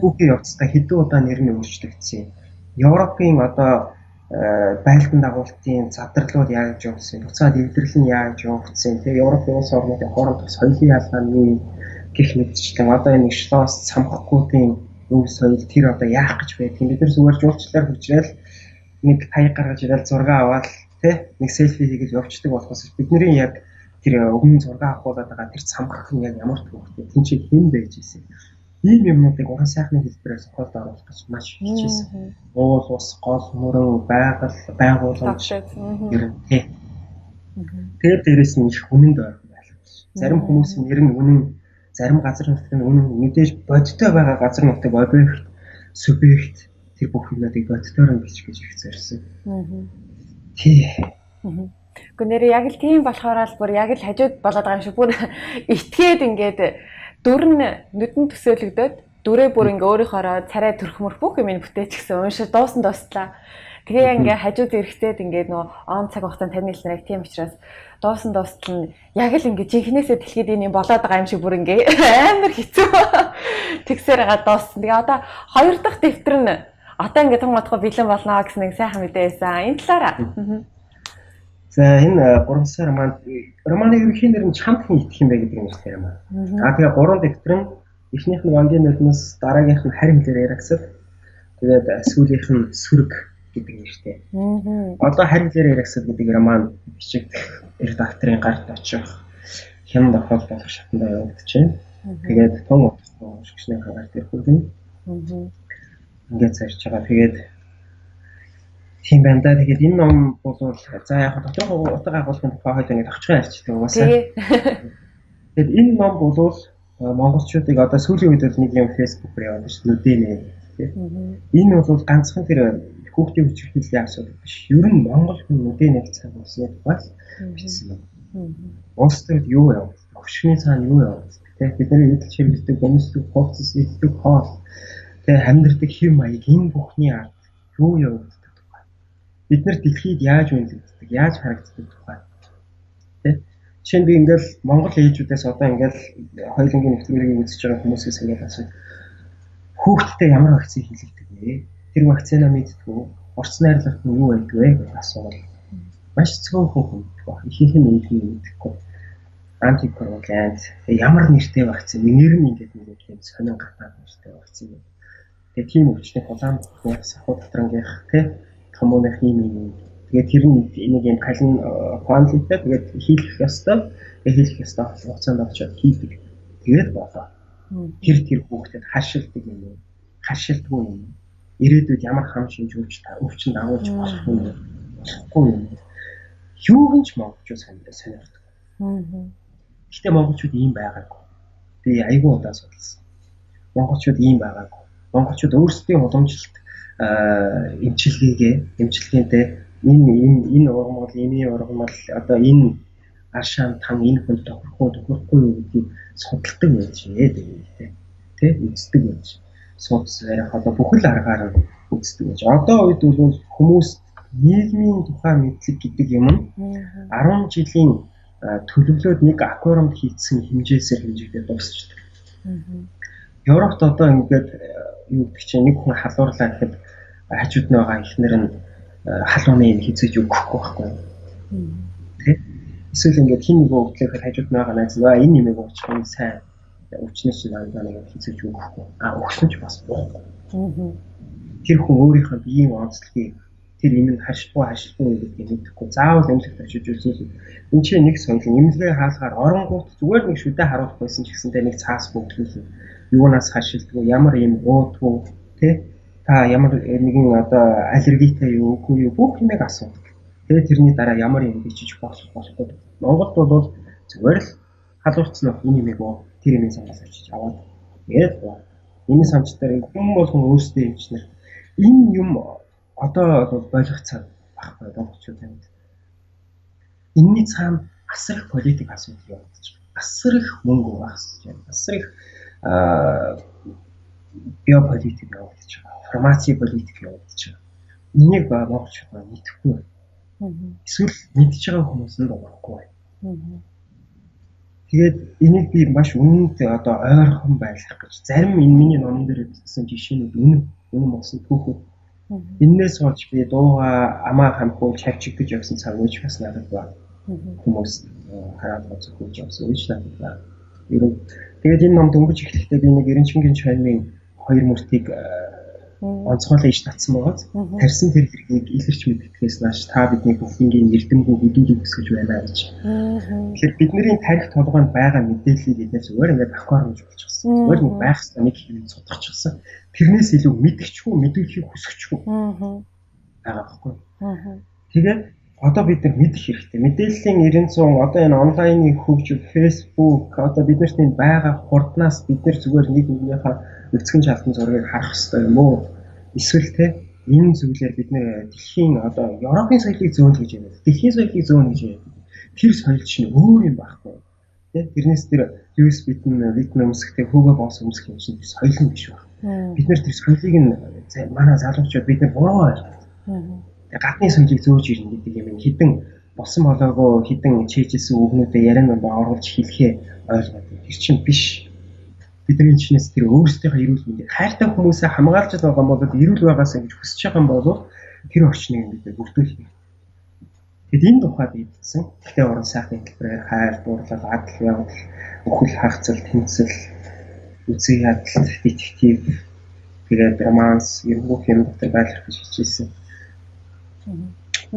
Түүхийн явцдаа хэдэн удаа нэр нь өөрчлөгдсөн? Европын одоо байлдан дагуултын задарлууд яаж явсан? Буцаад эвдрэл нь яаж явагдсан? Тэгээ Европын улс орнуудын хоорондох соёлын ялгаа нь юу юм гэх мэтчлэн одоо энэ Шлос цамхгуудын өв соёл тэр одоо яах гэж байдгийг бид нар зүгээр жуулчлалаар хүчрэл нэг таяг гаргаж ирэл зураг аваад тэ нэг селфи хийгээд явцдаг болохоос бидний яг тэр өмнө зураг авахуулаад байгаа тэр цамхах нь яг ямар түүхтэй тэн чинь хэн байж исэн ийм юмнуудыг уран сайхны хэлбэрээр зохиолд оруулах гэж маш хичээсэн. Уул ус, гол мөрөн, байгаль, байгууламж ер нь тий. Тэгээд дээрэс нь их үнэнд ойрхон байлгаж. Зарим хүмүүсийн нэр нь үнэн, зарим газар нутгийн үнэн, мэдээж бодиттой байгаа газар нутаг объект, субъект тэр бүх юмнуудыг бодитоор нь бичих гэж их зорьсон. Тий. Гэхдээ нэр яг л тийм болохоор л бүр яг л хажууд болоод байгаа юм шиг бүр итгээд ингээд дүр нь нүдэн төсөөлөгдөөд дүрээ бүр ингээ өөрийнхоороо царай төрхмөр бүх юм бүтээчихсэн уншиж дуусан дуслаа. Тэгээ ингээ хажууд эрэхтэд ингээд нөгөө он цаг хугацаанд таны хэлнээр тийм учраас дуусан дуустал нь яг л ингээ жинхнээсээ дэлхийд энэ юм болоод байгаа юм шиг бүр ингээ амар хэцүү тэгсээр байгаа дууссан. Тэгээ одоо хоёр дахь дэвтэр нь одоо ингээ тун утга бэлэн болно гэсэн нэг сайхан мэдээ байсан. Энэ талаараа. За энэ 3 сар романы ерөнхий нэр нь чамд хэн итгэх юм бэ гэдэг нэртэй роман. Аа тэгээ 3 дэвтэр нь эхнийх нь Вангийн нулимс, дараагийнх нь харь хэлээр ярагсал. Тэгээд сүүлийнх нь сүрэг гэдэг нэртэй. Одоо харь хэлээр ярагсал гэдэг роман бичигдэх редакторын гарт очих хямд тохиол болох шатандаа явагдаж байна. Тэгээд тун утгатай уншигчны гарт ирэх үгэн. Ингээд зарж байгаа. Тэгээд тийм байна да. Тэгээд энэ ном бол за яг доторх утга агуулгын тухай хойд ингээд товчхон ярьчихдаг угаасаа. Тэгээд энэ ном бол монголчуудыг одоо сүүлийн үед бол нэг юм Facebook-ээр яваад шүү нүдэнэ тий. Энэ бол ганцхан тэр хүүхдийн хүчирхийллийн асуудал биш. Ер нь монгол хүн нүдэнэ цаг болсны тухай бичсэн юм. Улс төрд юу явагддаг? Хөшгөний цаана юу явагддаг? Тий. Бидний идэл хэрэглэдэг, өмсдөг, хувцас иддэг хоол, тий амьдрдаг хэв маяг энэ бүхний ард юу явагддаг? Бид нар дэлхийд яаж үнэлэгддэг, яаж харагддаг тухай. Тэ? Жишээ нь би ингээл Монгол ээжүүдээс одоо ингээл хоёулангийн нэвтрүүлгийг үзэж байгаа хүмүүсээс ингээл асууя. Хүүхдтэй ямар вакцин хийлэгдэг вэ? Тэр вакцина мэддэг үү? Орц найрлалт нь юу байдаг вэ гэж асуувал маш цөөхөн хүн мэддэг баг. Ихэнх нь үнэхээр мэдэхгүй. Антикоагулянт ямар нэртэй вакцин? Нэр нь ингээд нэг юм сонин гадаад нэртэй вакцин. Тэгээ тийм өвчний улаан бүхний сахуу татрангийнх тэ томооных юм юм. Тэгээд тэр нь нэг юм калин квантлитай тэгээд хийх ёстой. Тэгээд хийх ёстой хугацаанд очиод хийдэг. Тэгээд болоо. Тэр хүүхдэд хашилдаг юм уу? Хашилдгүй юм уу? Ирээдүйд ямар хам шинж өвчин дагуулж болох юм уу? Болохгүй юм уу? Юуг нь ч монголчууд сонирхдаг. Гэхдээ монголчууд ийм байгаагүй. Би айгүй удаа судалсан. Монголчууд ийм байгаагүй. Монголчууд өөрсдийн уламжлалт эмчилгээгээ энэ ургамал, энэний ургамал одоо энэ аршаан там энэ хүн тохирох уу тохирохгүй юу гэдгийг судалдаг байж ээ тэ үздэг байж судас барих одоо бүхэл аргаар нь үздэг байж. Одоо үед бол хүмүүс нийгмийн тухай мэдлэг гэдэг юм нь 10 жилийн төлөвлөөд нэг аквариумд хийцсэн хэмжээсээр хэмжигдээд дуусчихдаг. Европт одоо ингээд юу гэдэг чинь нэг хүн халуурлаа гэхэд хажууд нь байгаа эхнэр нь халууны юм хизээж өгөхгүй байхгүй. Тэ? Эсвэл ингээд хин нэг өвдлөөхөд хажууд нь байгаа найз нь энэ юмыг уучих юм сайн өвчнөө чинь дандаа нэг хизээж өгөхгүй. А өгсөн ч бас уухгүй. Тэр хүн өөрийнхөө биеийн онцлогийг тэр юм нь харшгүй харшилгүй гэдгийг мэдэхгүй. Заавал эмнэлэгт очиж үзүүлэх. Энд чинь нэг соёл эмнэлгээ хаалгаар оронгууд зүгээр нэг шүдэ харуулах байсан ч гэсэнтэй нэг цаас бөглүүлнэ. Юунаас харшилдгүй, ямар юм уудгүй, тэ? Та ямар нэгэн одоо аллергитай юу, үгүй юу бүх юмыг асуудаг. Тэгээд тэрний дараа ямар юм бичиж болох болохгүй. Монголд бол зүгээр л халуурцсан энэ юмыг уу тэр юмыг сангаас очиж аваад тэгээд энэ самч дээр хүн болгон өөрсдөө эмчнэр энэ юм одоо бол болох цаг байхгүй монголчууд амьд. Энийний цаана асар их политик асуудал явагдаж байна. Асар их мөнгө угаасч байна. Асар их биополитик явагдаж байгаа. Фармаци политик явагдаж байгаа. Энийг монголчууд мэдэхгүй байна. Эсвэл мэдж байгаа хүмүүс нь дуурахгүй байна. Тэгээд энийг би маш үнэнд одоо ойрхон байлгах гэж зарим энэ миний номон дээр бичсэн жишээнүүд үнэн үнэн болсон түүхүүд. Эннээс болж би дууга амаа хамхуулж хавчигдаж явсан цаг үеч бас надад байна. Хүмүүс хараад зөвхөж явсан үеч надад байна. Ер нь тэгээд энэ ном дөнгөж эхлэхдээ би нэг Эренчингийн чоймын хоёр мөртийг онцгойлон иш татсан байгааз тарьсан тэр хэргийг илэрч мэдгэхээс нааш та бидний бүхнгийн эрдэмгүй хөдөлгөөн өсгөж байна гэж. Тэгэхээр бидний тарих толгойнд байгаа мэдээллийг бид нэр зүгээр ингээд аквариумж болчихсон. Зүгээр нэг байх ёстой нэг юм цутгачихсан. Тэрнээс илүү мэдчихгүй, мэдүүлэхийг хүсчихгүй байгаа байхгүй. Тэгээд одоо бид нар мэдэх хэрэгтэй. Мэдээллийн 90 100 одоо энэ онлайны хөгжил, Facebook одоо биднэрт энэ байгаа хурднаас бид нар зүгээр нэг нэгнийхээ эцгэн шалтан зургийг харах хэрэгтэй юм уу? Эсвэл те энэ зүйлээр бид нэр дэлхийн одоо Европын соёлыг зөөнө гэж яриад. Дэлхийн соёлыг зөөнө гэж яриад. Тэр соёл чинь өөр юм байхгүй. Тэ тэрнээс тэр US Вьетнам өмсөхтэй Hugo Boss өмсөх юм чинь соёл нь биш байна. Бид нэр тэр соёлыг нь манай залуучууд бид нар буруу ойлгоод. Тэгээ гадны соёлыг зөөж ирнэ гэдэг юм хідэн болсон болоогүй хідэн чийжсэн үгнүүдээ яриан дундаа оруулж хэлэхээ ойлгоод. Тэр чинь биш. Бидний чинээс тэр өөрсдийнхөө эрүүл мэндийг хайртай хүмүүсээ хамгаалж байгаа юм бол эрүүл байгаасаа гэж хүсэж байгаа юм бол тэр орчныг бид бүрдүүлэх хэрэгтэй. Тэгэд энэ тухайд бичсэн. Гэхдээ уран сайхны хэлбэрээр хайр, дурлал, адал явдал, үхэл, хагцал, тэмцэл, үзий ядалт, детектив, тэгээд романс, ер нь бүх юм дотор байлгах гэж хичээсэн.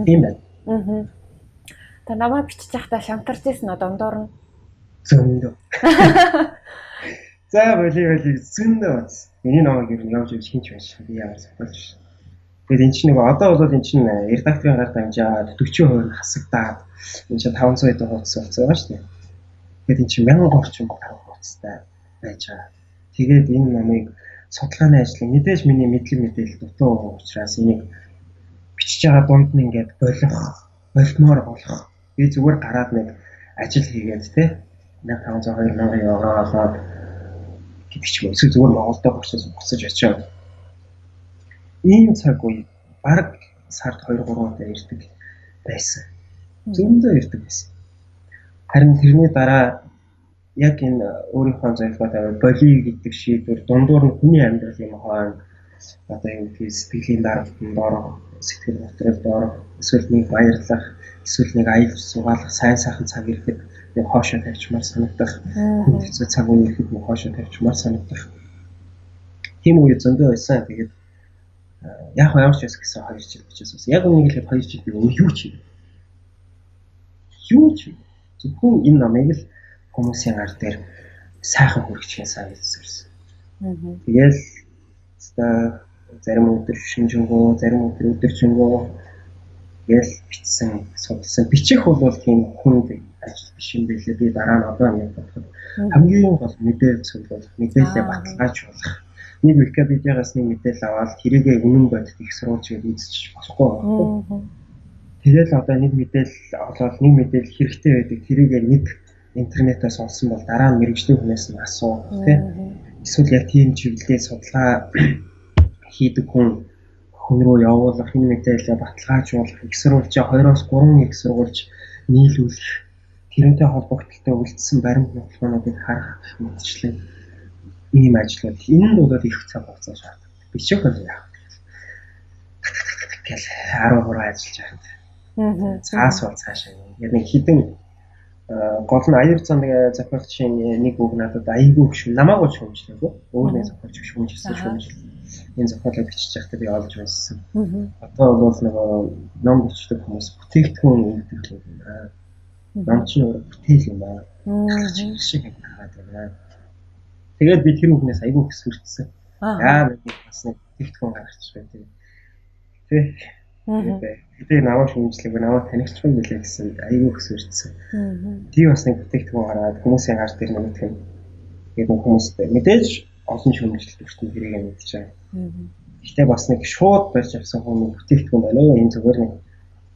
Тийм байна. Та намайг бичиж байхдаа шамтарч ирсэн үү дундуур нь? Зөндөө. За боли боли зөндөө бац. Миний номыг ер нь явж явж хинч унших би ямар зохиолч. Тэгээд эн чинь нэг одоо бол эн чинь редакторын гар дамжаад 40% нь хасагдаад эн чинь 500 хэдэн хуудас болсон байгаа шүү дээ. Тэгээд эн чинь 1000 орчим гаруй хуудастай байж байгаа. Тэгээд энэ номыг судалгааны ажлыг мэдээж миний мэдлэг мэдээлэл дутуу учраас энийг бичиж байгаа дунд нь ингээд болох, болмоор болох. Би зүгээр гараад нэг ажил хийгээд те 1500 2000 евро олоод гэдэг ч юм уу. Эсвэл зүгээр Монголдо буцаж очиод ийм цаг үе бараг сард 2 3 удаа ирдэг байсан. Зөндөө ирдэг байсан. Харин тэрний дараа яг энэ өөрийнхөө зорилгоо тавиад боли гэдэг шийдвэр дундуур нь хүний амьдрал юм хойно одоо юу гэдгийг сэтгэлийн дарамтанд орох, сэтгэл готролд орох, эсвэл нэг баярлах, эсвэл нэг аялал сугаалах, сайн сайхан цаг ирэхэд нэг хоошоо тавьчмаар санагдах, хүн хэцүү цаг үе ирэхэд нэг хоошоо тавьчмаар санагдах. Тийм үе зөндөө байсан. Тэгээд яг ямар ч байсан гэсэн 2 жил бичээс бас. Яг үнийг хэлэхэд 2 жил би өөр юу ч хийв. Юу ч хийв. Зөвхөн энэ номыг л хүмүүсийн гар дээр сайхан хүргэчихээ сайн гэсэн. Тэгээл өстой зарим өдөр шинжэнгүү, зарим өдөр өдөржингүү тэгэл бичсэн, судалсан. Бичих бол тийм хүнд ажил биш юм байлээ. Би дараа нь одоо юм бодоход хамгийн гол мэдээлэл цуглуулах, мэдээлэлээ баталгаажуулах. Нэг Википедиагаас нэг мэдээлэл аваад тэрийгээ үнэн бодит их сурвалж гээд үзчих болохгүй байхгүй. Тэгэл одоо нэг мэдээлэл олоод нэг мэдээлэл хэрэгтэй байдаг. Тэрийгээ нэг интернетээс олсон бол дараа нь мэрэгжлийн хүнээс нь асуу тий. Эсвэл яг тийм чиглэлээр судалгаа хийдэг хүн рүү явуулах, энэ мэдээлэлээ баталгаажуулах, их сурвалжаа 2-оос 3 их сурвалж нийлүүлэх, тэрнтэй холбогдлолтой үлдсэн баримт нотолгоонуудыг харах гэх мэтчлэн ийм ажлууд энэнд бол их цаг хугацаа шаарддаг. Бичих бол яах вэ? Гэл 13 ажиллаж байхад. Цаас бол цаашаа. Яг нэг хідэн гол нь аюур зам зохиолчийн нэг үг надад айгүй их шүм намайг бол шүмжлээгүй. Өөр нэг зохиолч шүмжилсэн шүмжил. Энэ зохиолыг бичиж байхдаа би олж уншсан. Одоо бол нөгөө ном бичдэг хүмүүс бүтээгдэхүүн өгдөг юм аа. Ном чинь өөрөө бүтээл юм аа. Шиг хараад байна. Тэгээд би тэр үгнээс айгүй их сүрдсэн. Яа би бас нэг бүтээгдэхүүн гаргачих байх тийм. Тэ. Тэгээд намайг шүүмжлээг намайг танигчгүй билээ гэсэн айгүй их сүрдсэн. Тийм бас нэг бүтээгдэхүүн гаргаад хүмүүсийн гар дээр нэмэх юм. Тэгээд хүмүүстэй мэдээж олон шүүмжлэлт өртөн тэрийг мэдж байгаа. Гэхдээ бас нэг шууд барьж авсан хүн бүтээгдэхүүн байна уу? Энэ зүгээр нэг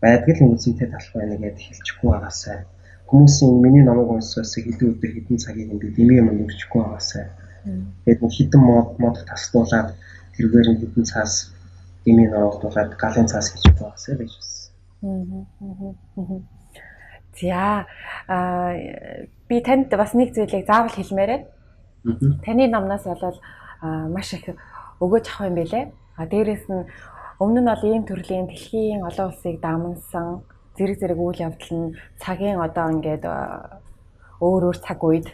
байдаг л үзийтэй талах байна гэдээ хэлчихгүй байгаасай. Хүмүүсийн миний номыг уншсаас хэдэн өдөр хэдэн цагийг би дэмий юм өрчихгүй байгаасай. Тэгээд нэг хэдэн мод тасдуулаад тэргээр нь хэдэн цаас дэмий нороолдуулаад галын цаас хийж байгаасай гэж бодсон. За би танд бас нэг зүйлийг заавал хэлмээр байна. Таны номноос бол маш их өгөөж авах юм байлээ. А дээрэс нь өмнө нь бол ийм төрлийн дэлхийн олон улсыг дамнсан зэрэг зэрэг үйл явдал нь цагийн одоо ингээд өөр өөр цаг үед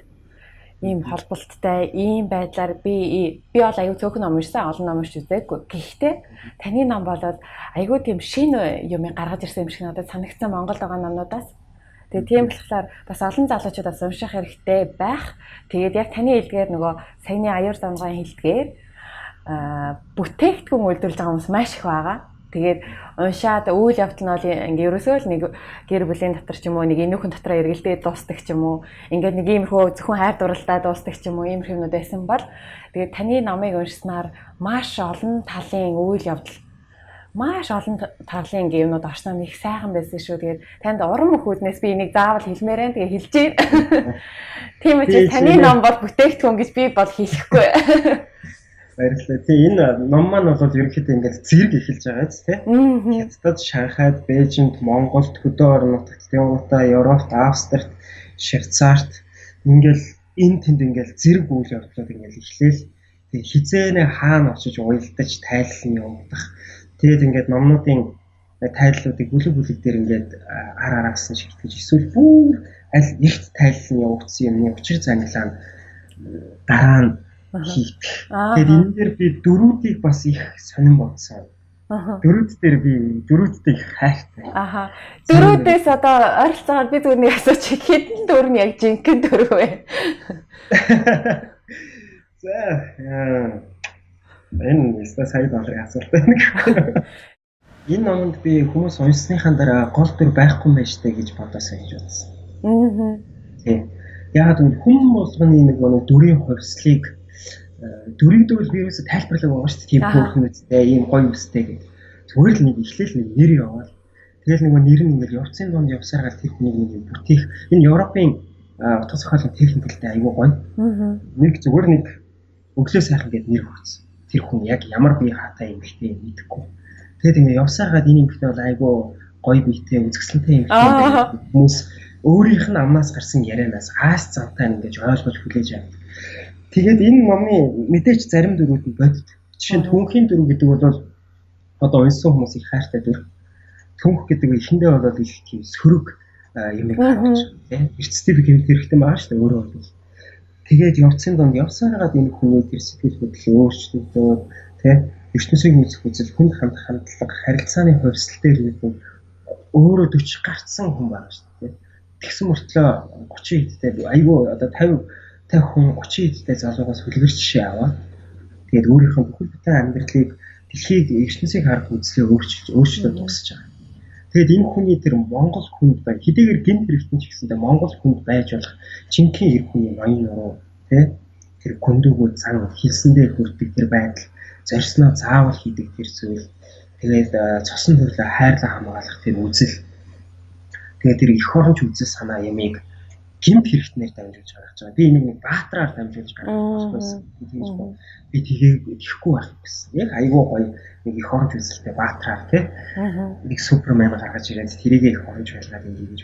ийм холболттой ийм байдлаар би бол аюу цөөхөн ном уншсан, олон ном уншиж үзээгүй. Гэхдээ таны ном бол аюу тийм шинэ юм гаргаж ирсэн юм шиг надад санагдсан Монголд байгаа номнуудаас. Тэгээ тийм болохоор бас олон залуучууд бас унших хэрэгтэй байх. Тэгээд яг таны хэлдгээр нөгөө саяны аюур замгаан хэлдгээр бүтээгдэхүүн үйлдвэрлэж байгаа хүмүүс маш их байгаа. Тэгээд уншаад үйл явдал нь бол ингээ ерөөсөө л нэг гэр бүлийн дотор ч юм уу нэг энүүхэн дотроо эргэлдээ дуустдаг ч юм уу ингээд нэг иймэрхүү зөвхөн хайр дурлалдаа дуустдаг ч юм уу иймэрхүү юмнууд байсан бол тэгээд таны номыг уншсанаар маш олон талын үйл явдал маш олон талын ингээ юмнууд орсон их сайхан байсан шүү. Тэгээд танд урам өгөхүүднээс би энийг заавал хэлмээр байна. Тэгээ хэлж байна. Тийм учраас таны ном бол бүтээгдэхүүн гэж би бол хэлэхгүй. Баярлалаа. Тий, энэ ном маань бол ерөнхийдөө ингээд зэрэг эхэлж байгаа биз тий. Хятадд, Шанхайд, Бээжинд, Монголд, хөдөө орон нутагт, Тэнгуутаа, Европт, Австрт, Швейцарт ингээл энэ тэнд ингээл зэрэг үйл явдлууд ингээл эхлээл. Тэг хизээнэ хаана очиж уялдаж тайлсан явагдах. Тэгээд ингээд номнуудын тайллуудыг бүлэг бүлэг дээр ингээд ар араас нь шигтгэж эсвэл бүр аль нэгт тайллан явагдсан юмны учир зангилаа нь дараа нь хийх. Тэгээд энэ дээр би дөрүүдийг бас их сонирн бодсон. Дөрүүд дээр би дөрүүдтэй их хайртай. Аха. Дөрүүдээс одоо ойролцоогоор би зүгээр нэг асуучих. Хэдэн дөрв нь яг жинхэнэ дөрөв вэ? За энэ яста сая долларын асуулт байна гэхгүй. Энэ номонд би хүмүүс уншсныхаа дараа гол дүр байхгүй юм байна штэ гэж бодоосаа гэж бодсон. Тийм. Яагаад гэвэл хүн болгоны нэг дүрийн хувьслыг дүрийг дүүл би юусоо тайлбарлаг байгаа шүү дээ. Тийм хөөрхөн үстэй, ийм гоё үстэй гэх. Зүгээр л нэг эхлээл нэг нэр яваал. Тэгэл нөгөө нэр нь ингээл явцын дунд явсаар гал тэр хүнийг нэг бүтээх. Энэ Европын утга зохиолын техникэлтэй айгүй гоё. Нэг зүгээр нэг өглөө сайхан гэдэг нэр өгсөн. Тэр хүн яг ямар бие хаатай эмэгтэй мэдэхгүй. Тэгээд ингээ явсаар гад энэ эмэгтэй бол айгүй гоё биетэй, үзэсгэлэнтэй эмэгтэй хүмүүс өөрийнх нь амнаас гарсан ярианаас аас зантай ингэж ойлгож хүлээж авдаг. Тэгээд энэ номын мэдээж зарим дөрүүд нь бодит. Жишээ нь түнхийн дөрөв гэдэг бол одоо уншсан хүмүүс их хайртай дүр. Түнх гэдэг эхэндээ бол их тийм сөрөг юм харуулж байна тийм. Эрдэстэй гэмт хэрэгтэй байгаа шүү дээ өөрөө бол. Тэгээд явцын дунд явсараад энэ хүний тэр сэтгэл хөдлөл өөрчлөгдөөд тийм ертөнцийг үзэх үзэл, хүнд хандах хандлага, харилцааны хувьсэл дээр нэг хүн өөрөө 40 гарцсан хүн байгаа шүү дээ. Тэгсэн мөртлөө 30 хэдтэй айгүй одоо 50 хүн 30 хэдтэй залуугаас хүлгэр жишээ аваад тэгээд өөрийнх нь бүхэл бүтэн амьдралыг дэлхийг ертөнцийг харах үзлээ өөрчлөлт дуусаж байгаа. Тэгээд энэ хүний тэр Монгол хүнд бай хэдийгээр гэмт хэрэгтэн ч гэсэндээ Монгол хүнд байж болох жинхэнэ эр хүний ноён нуруу тий тэр гүндүүгөө зан хэлсэндээ хүрдэг тэр байдал зорьсноо заавал хийдэг тэр зүйл тэгээд цосон төрлөө хайрлан хамгаалах тэр үзэл тэгээд тэр эх оронч үзэл санаа ямыг гэмт хэрэгтнээр дамжуулж гаргаж байгаа. Би энийг нэг баатраар дамжуулж гаргах болохгүй. Би тэгэхгүй байх гэсэн. Яг айгүй гоё нэг эх оронч үзэлтэй баатраар тий. Нэг супермен гаргаж ирээд тэрийг эх оронч байлгаад ингэ гэж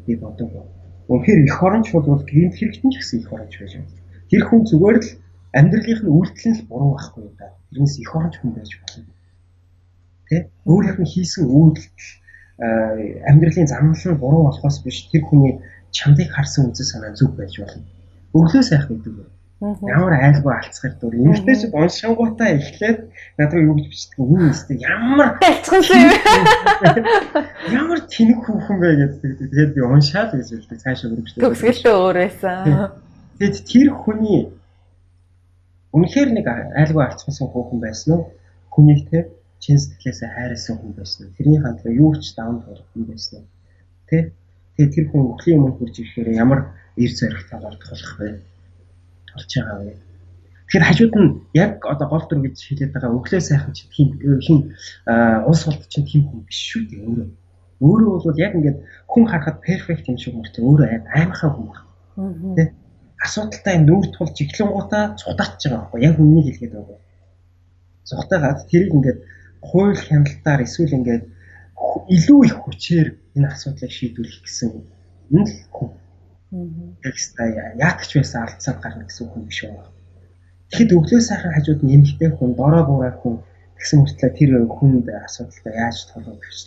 би бодоогүй. Үнэхээр эх оронч бол гэмт хэрэгтэн ч гэсэн эх оронч байж байна. Тэр хүн зүгээр л амьдралынх нь үйлдэл нь л буруу байхгүй юм да. Тэрнээс эх оронч хүн байж болно. Тэ? Өөрийнх нь хийсэн үйлдэл амьдралын замнал нь буруу болохоос биш тэр хүний чамдыг харсан үзэл санаа зөв байж болно. Өглөө сайхан гэдэг үү. Ямар айлгүй алцгар дүр. Эмэгтэйчүүд уншингуудаа эхлээд над руу юу гэж бичдэг вэ? Үн өстэй ямар алцсан юм. Ямар тэнэг хүүхэн бэ гэдэг. Тэгээд би уншаал гэж хэлдэг. Цаашаа өргөжлөө. Төгсгөлтөө өөр байсан. Тэгээд тэр хүний үнэхээр нэг айлгүй алцсан хүүхэн байсан уу? Хүнийг те чин сэтгэлээсээ хайрласан хүн байсан уу? Тэрний хандлага юу ч даван туулах хүн байсан уу? Тэ? Тэгээд тэр хүн өхлийн өмнө хурж ирэхээр ямар эр зоригтойгоор тулах вэ? Тулж байгаа вэ? Тэгэхээр хажууд нь яг одоо гол дүр гэж хэлээд байгаа өглөө сайхан чинь тийм хин улс улд чинь тийм хүн биш шүү дээ өөрөө. Өөрөө бол яг ингээд хүн харахад перфект юм шиг мөртөө өөрөө аймхаа хүн байна. Тэ? Асуудалтай юм нүүр тулж эхлэнгуутаа цутаач байгаа байхгүй яг үннийг хэлгээд байгаа. Цухтайгаад тэрийг ингээд хууль хяналтаар эсвэл ингээд илүү их хүчээр энэ асуудлыг шийдвэрлэх гэсэн энэ л хүн. Яг яатагч байсан алдсаад гарна гэсэн хүн биш байгаа. Тэгэхэд өглөө сайхан хажууд нь эмэгтэй хүн, дорой буурай хүн гэсэн мөртлөө тэр хүнд асуудалтай яаж тулгах гэж.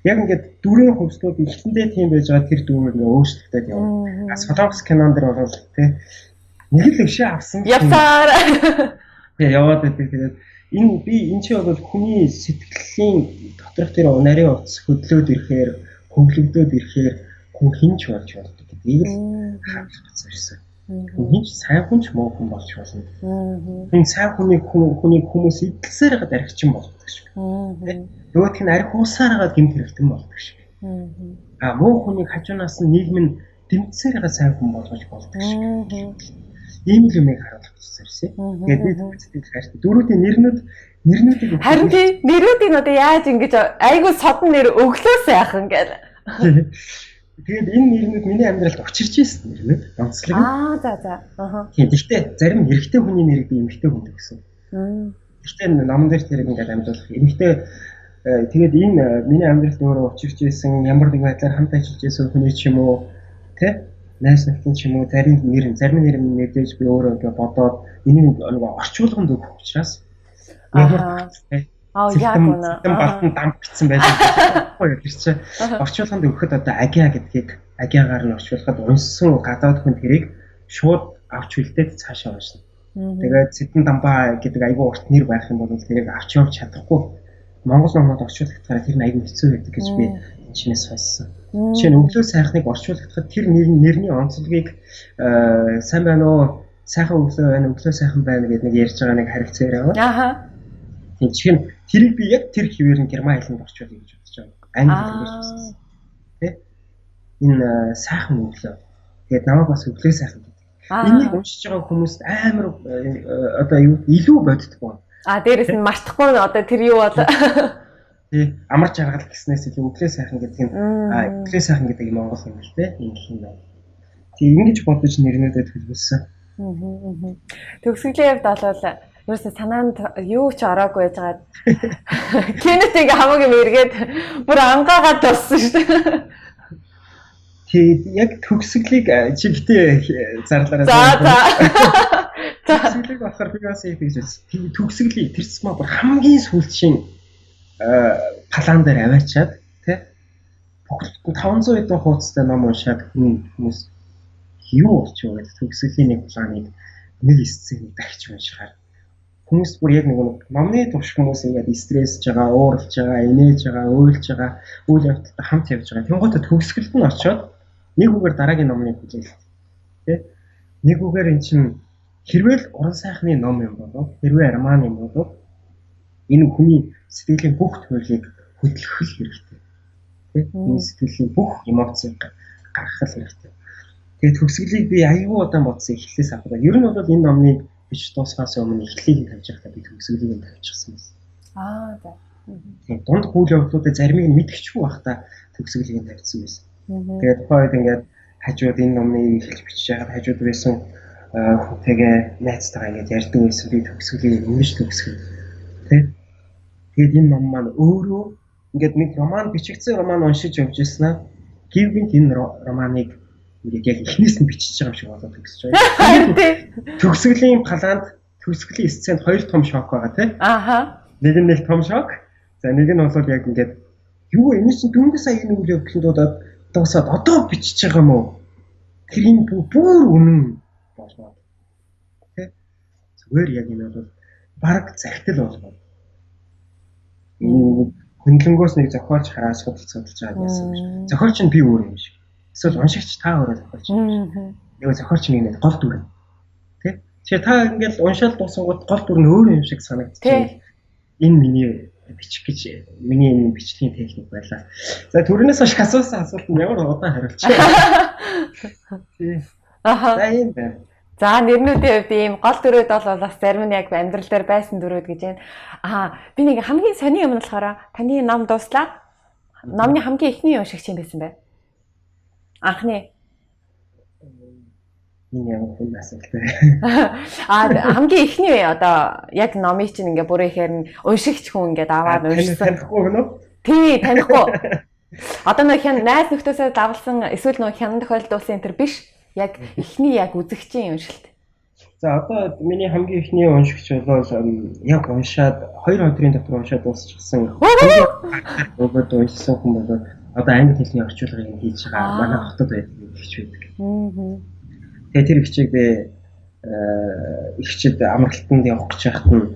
Яг ингээд дүрийн хувьслууд эхлэндээ тийм байж байгаа тэр дүр ингээд өөрчлөгдөд явна. Солонгос кинон дэр бол тий нэг л өшөө авсан. Явсаар. Тэгээ яваад байдаг. Тэгээд энэ би энэ чинь бол хүний сэтгэлийн доторх тэр нарийн утас хөдлөөд ирэхээр, хөвлөгдөөд ирэхээр хүн хинч болж болдог гэдгийг л харуулах гэж зорьсон. Хүн хинч сайн хүн ч муу хүн болж болно. Хүн сайн хүнийг хүнийг хүмүүс эдэлсээр хагаад архичин болгодог шиг. Нөгөөх нь арх уусаар хагаад гэмт хэрэгтэн болдог шиг. А муу хүнийг хажуунаас нь нийгэм нь дэмжсээр хагаад сайн хүн болгож болдог шиг. Ийм л юмыг харуулах гэж зорьсон. Тэгээд би сэтгэл хайртай. Дөрүүдийн нэрнүүдийг харин тий нэрүүдийг одоо яаж ингэж айгүй содон нэр өглөө сайхан гэл. Тэгээд энэ нэрнүүд миний амьдралд учирч ирсэн нэрнүүд. Онцлог. Аа за за. Аа. Тийм. Гэхдээ зарим эрэгтэй хүний нэрийг би эмэгтэй хүнд өгсөн. Гэхдээ номон дээр тэрийг ингээд амжуулах. Эмэгтэй тэгээд энэ миний амьдралд өөрөө учирч ирсэн ямар нэгэн байдлаар хамт ажиллаж ирсэн хүний ч юм уу тэ найз нөхдөд ч юм уу зарим нэр нь мэдээж би өөрөө ингээд бодоод энийг нөгөө орчуулганд өгөх учраас ямар Аа яг үнэ. Балтан дамп гэсэн байж байгаа юм чи. Орчуулганд өгөхөд одоо агиа гэдгийг агиагаар нь орчуулахад унсан гадаад хүн тэрийг шууд авч үлдээд цаашаа уншина. Тэгээд Цэдэн дамбаа гэдэг айгүй урт нэр байх юм бол тэрийг авч явж чадахгүй. Монгол номнод орчуулгахаар тэр нь айгүй хэцүү байдаг гэж би энэ чинээс сонссон. Жишээ нь өглөө сайхныг орчуулгахад тэр нэрний онцлогийг сайн байна уу, сайхан өглөө байна, өглөө сайхан байна гэдэг нэг ярьж байгаа нэг харилцаа яриа байна. Ааха. Тийм жишээ нь тэрийг би яг тэр хэвээр нь герман хэлэнд орчуулъя гэж бодож байгаа. Англи хэлээр ч гэсэн. Тэ? Энэ сайхан өглөө. Тэгээд намайг бас өглөө сайхан гэдэг. Энийг уншиж байгаа хүмүүст амар одоо юу илүү боддог байна. А дээрэс нь мартахгүй одоо тэр юу бол тий амар жаргал гэснээс илүү өглөө сайхан гэдэг нь өглөө сайхан гэдэг юм монгол юм л тэ ингэх юм байна. Тий ингэж бодож нэрнүүдэд төлөвлөсөн. Төгсгөлийн хувьд бол ерөөсөө санаанд юу ч ороогүй байж байгаа. Кенет ингээ хамаг юм эргээд бүр ангаагаад туссан шүү дээ. Тий яг төгсгөлийг чи битээ зарлаарай. За за. Төгсгөлийг болохоор би бас яг тэгж үзсэн. Төгсгөлийг тэр цэсмаа бүр хамгийн сүүлчийн палан дээр аваачаад тий 500 хэдэн хуудастай ном уншаад хүмүүс юу болчих вэ гэдэг төгсгөлийн нэг планыг нэг сценийг дахиж уншихаар хүмүүс бүр яг нэг номны турш хүмүүс ингээд стрессж байгаа, ууралж байгаа, инээж байгаа, уйлж байгаа, үйл явдалтай хамт явж байгаа. Тэнгуутаа төгсгөлд нь очиод нэг үгээр дараагийн номны хүлээлт тий нэг үгээр эн чинь хэрвээ л уран сайхны ном юм болов хэрвээ роман юм болов энэ хүний сэтгэлийн бүх туйлыг хөдлөх л хэрэгтэй. Тэ? Энэ сэтгэлийн бүх эмоцийг гаргах л хэрэгтэй. Тэгээд төгсгөлийг би аюул удаан бодсон эхлээс авах. Ер нь бол энэ номыг бич дуусахаас өмнө эхлэлийг нь тавьж байхдаа би төгсгөлийг нь тавьчихсан байсан. Аа за. Тийм дунд үйл явдлуудыг заримыг нь мэдчихгүй байхдаа төгсгөлийг нь тавьчихсан байсан. Тэгээд тухайн үед ингээд хажууд энэ номыг эхэлж бичиж байхад хажууд байсан хүнтэйгээ найзтайгаа ингээд ярьдаг байсан. Би төгсгөлийг ингэж төгсгөн. Тэ? Тэгээд энэ ном маань өөрөө ингээд нэг роман бичигдсэн роман уншиж явж ирсэн аа. Гів гинт энэ романыг ингээд яг эхнээс нь бичиж байгаа юм шиг болоод төгсөж байгаа. Төгсгөлийн палаанд төгсгөлийн сценд хоёр том шок байгаа тий. Ааха. Нэг нь нэг том шок. За нэг нь бол яг ингээд юу энэ чинь дөнгөж сая энэ үйл явдлын дуудаад дуусаад одоо бичиж байгаа юм уу? Тэр энэ бүр үнэн болоод. Тэ? Зүгээр яг энэ бол баг захидал болгоо. Энэ хөндлөнгөөс нэг зохиолч хараа судалж байгаа гэсэн юм шиг. Зохиолч нь би өөр юм шиг. Эсвэл уншигч та өөрөө зохиолч юм шиг. Нөгөө зохиолч нэг гол дүр нь. Тэ? Тэгэхээр та ингээл уншаал дуусангууд гол дүр нь өөр юм шиг санагдчихэв. Энэ миний бичих гэж миний энэ бичлэгийн техник байлаа. За түрүүнээс хойш асуусан асуултанд ямар удаан хариулчих. Тий. Аха. За ийм байна. За нэрнүүдийн хувьд ийм гол дүрүүд бол бас зарим нь яг амьдрал дээр байсан дүрүүд гэж байна. Аа би нэг хамгийн сони юм нь болохоор таны ном дууслаа. Номны хамгийн эхний уншигч юм байсан бэ? Анхны. Энэ ямар хүн асуулт вэ? Аа хамгийн эхний одоо яг номыг чинь ингээ бүр ихээр нь уншигч хүн ингээд аваад уншсан. Танихгүй гэнэ үү? Тий, танихгүй. Одоо нөх хян найз нөхдөсөө давлсан эсвэл нөх хянан тохиолдол уулсан энэ төр биш. Яг эхний яг үзэгчийн уншилт. За одоо миний хамгийн эхний уншигч бол яг уншаад 2 өдрийн дотор уншаад дуусчихсан. Өгөөд уншсан хүн бол одоо англи хэлний орчуулгыг хийж байгаа манай хотод байдаг эгч байдаг. Тэгээ тэр эгчийг би эгчид амралтанд явах гэж байхад нь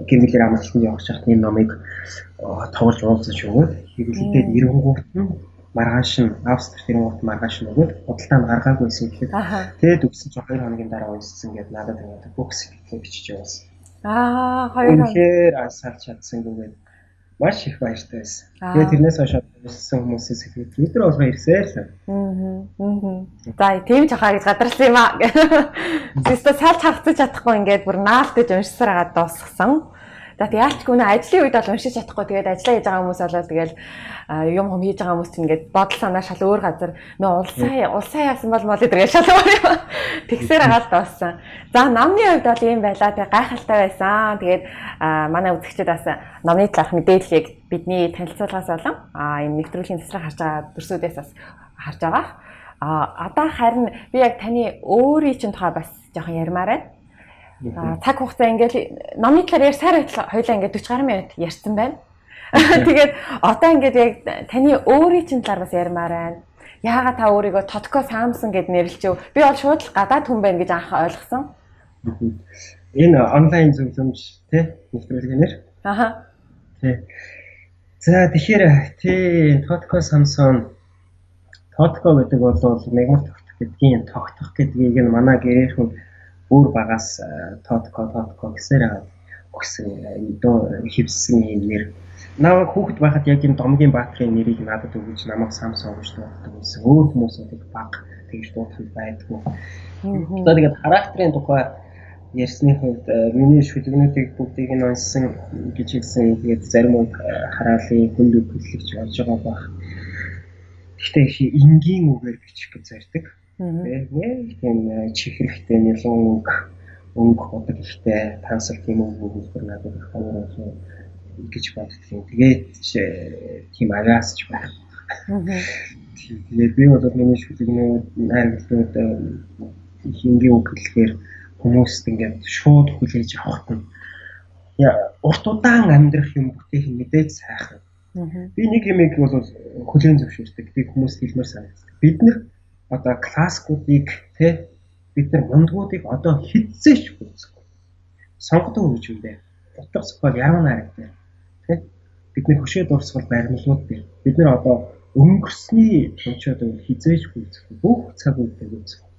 гэр бүлээр амралтанд явах гэж байхад энэ номыг тоглож уулзаж өгөөд хэрэглэгдээд ирэнгүүт нь маргааш нь Австрид ирэнгүүт маргааш нь өгөөд худалдаанд гаргаагүй байсан гэхэд тэгээд өгсөн чинь 2 хоногийн дараа уншсан гэдээ надад ингээд бүх сэтгэлээ бичиж явуулсан. Аа 2 хоног. Үнэхээр асаалж чадсангүй гээд маш их баяртай байсан. Тэгээд тэрнээс хойш уншсан хүмүүсээс сэтгэл өдөр болгон ирсээр л. За тийм ч хаа гэж гадарласан юм аа. Систо салж хагцаж чадахгүй ингээд бүр наалтаж уншсаар агаад дуусгасан. За яалчгүй нэ ажлын үед бол уншиж чадахгүй тэгээд ажиллаа хийж байгаа хүмүүс болол тэгэл юм хум хийж байгаа хүмүүс чинь ингээд бодол санаа шал өөр газар нөө улсаа яасан бол мол гэдэг шал өөр юм. Тэгсээр агаад дууссан. За номны хувьд бол ийм байлаа. Тэгээ гайхалтай байсан. Тэгээд манай үзэгчид бас номны талаарх мэдээллийг бидний танилцуулгаас болон энэ нэвтрүүлгийн цэцрэг харж байгаа дүрсүүдээс бас харж байгаа. Одоо харин би яг таны өөрийн чинь тухай бас жоохон ярмаар байна. Цаг хугацаа ингээл номны талаар ярьсаар хоёлаа ингээд 40 гаруй минут ярьсан байна. Тэгээд одоо ингээд яг таны өөрийн чинь талаар бас ярмаар байна. Яагаад та өөрийгөө Тотко Самсон гэд нэрлэжв? Би бол шууд л гадаад хүн байна гэж анх ойлгосон. Энэ онлайн зөвлөмж тий нэвтрүүлгийн нэр. Аха. Тий. За тэгэхээр тий Тотко Самсон Тотко гэдэг бол мягмар тогтох гэдгийн тогтох гэдгийг нь манай гэрийнхэн бүр багаас Тотко Тотко гэсээр өгсөн хэвсэн юм нэр. Намайг хүүхэд байхад яг энэ Домгийн баатрын нэрийг надад өгөж намайг Самсон гэж дууддаг байсан. Өөр хүмүүс бол их баг тэгж дуудах нь байдгүй. Одоо тэгээд характерын тухай ярьсны хувьд миний шүлгнүүдийг бүгдийг нь уншсан гэж хэлсэн. Тэгээд зарим үг хараалын хүнд үг хэллэгч болж байгаа байх. Гэхдээ их энгийн үгээр бичих гэж зорддог. Тэгээд тийм чихрэхтэй нэлон үг өнгө удаг ихтэй тансал тийм үг өгүүлбэр надад их амар болсон гэж боддгийн. Тэгээд тийм авиасч байх. Тэгээд би бол миний шүлгнүүд найргалууд их энгийн үг хэлэхээр хүмүүст ингээд шууд хүлээж авахт нь урт удаан амьдрах юм бүтээх нь мэдээж сайхан. Би нэг юмыг бол хүлээн зөвшөөрдөг. Би хүмүүст хэлмээр санагддаг. Бид нар одоо классикуудыг тий бид нар мундгуудыг одоо хизээч гүйцэхгүй. Сонгодог хөгжим дээр. Утга зохиол яруу найраг дээр тий бид нар хөшөө дурсгал баримлууд дээр бид нар одоо өнгөрсний томчууд хизээч гүйцэхгүй. Бүх цаг үедээ гүйцэхгүй.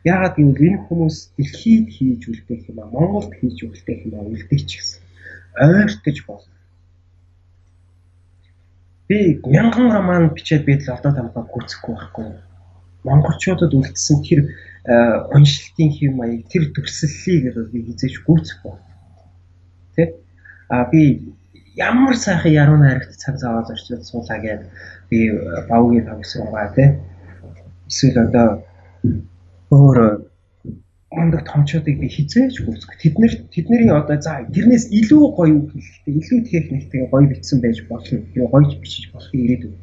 Яагаад гэвэл энэ хүмүүс дэлхийд хийж үлдээх юм аа, Монголд хийж үлдээх юм аа үлдээч гэсэн. Ойртож болно. Би мянган роман бичээд би л одоо тамгаа гүйцэхгүй байхгүй. Монголчуудад үлдсэн тэр уншилтын хэв маяг, тэр дүрслэлийг би хизээч гүйцэхгүй. Тэ? А би ямар сайхан яруу найрагт цаг зав аваад суулаа гээд би бавгийн тавьсан тий. Эсвэл одоо өөр мундаг томчуудыг би хизээж гүйцэхгүй. Тэдний одоо за тэрнээс илүү гоё үг хэлэхдээ, илүү техниктэй гоё бичсэн байж болно. Гоё бичиж болох ирээдүй.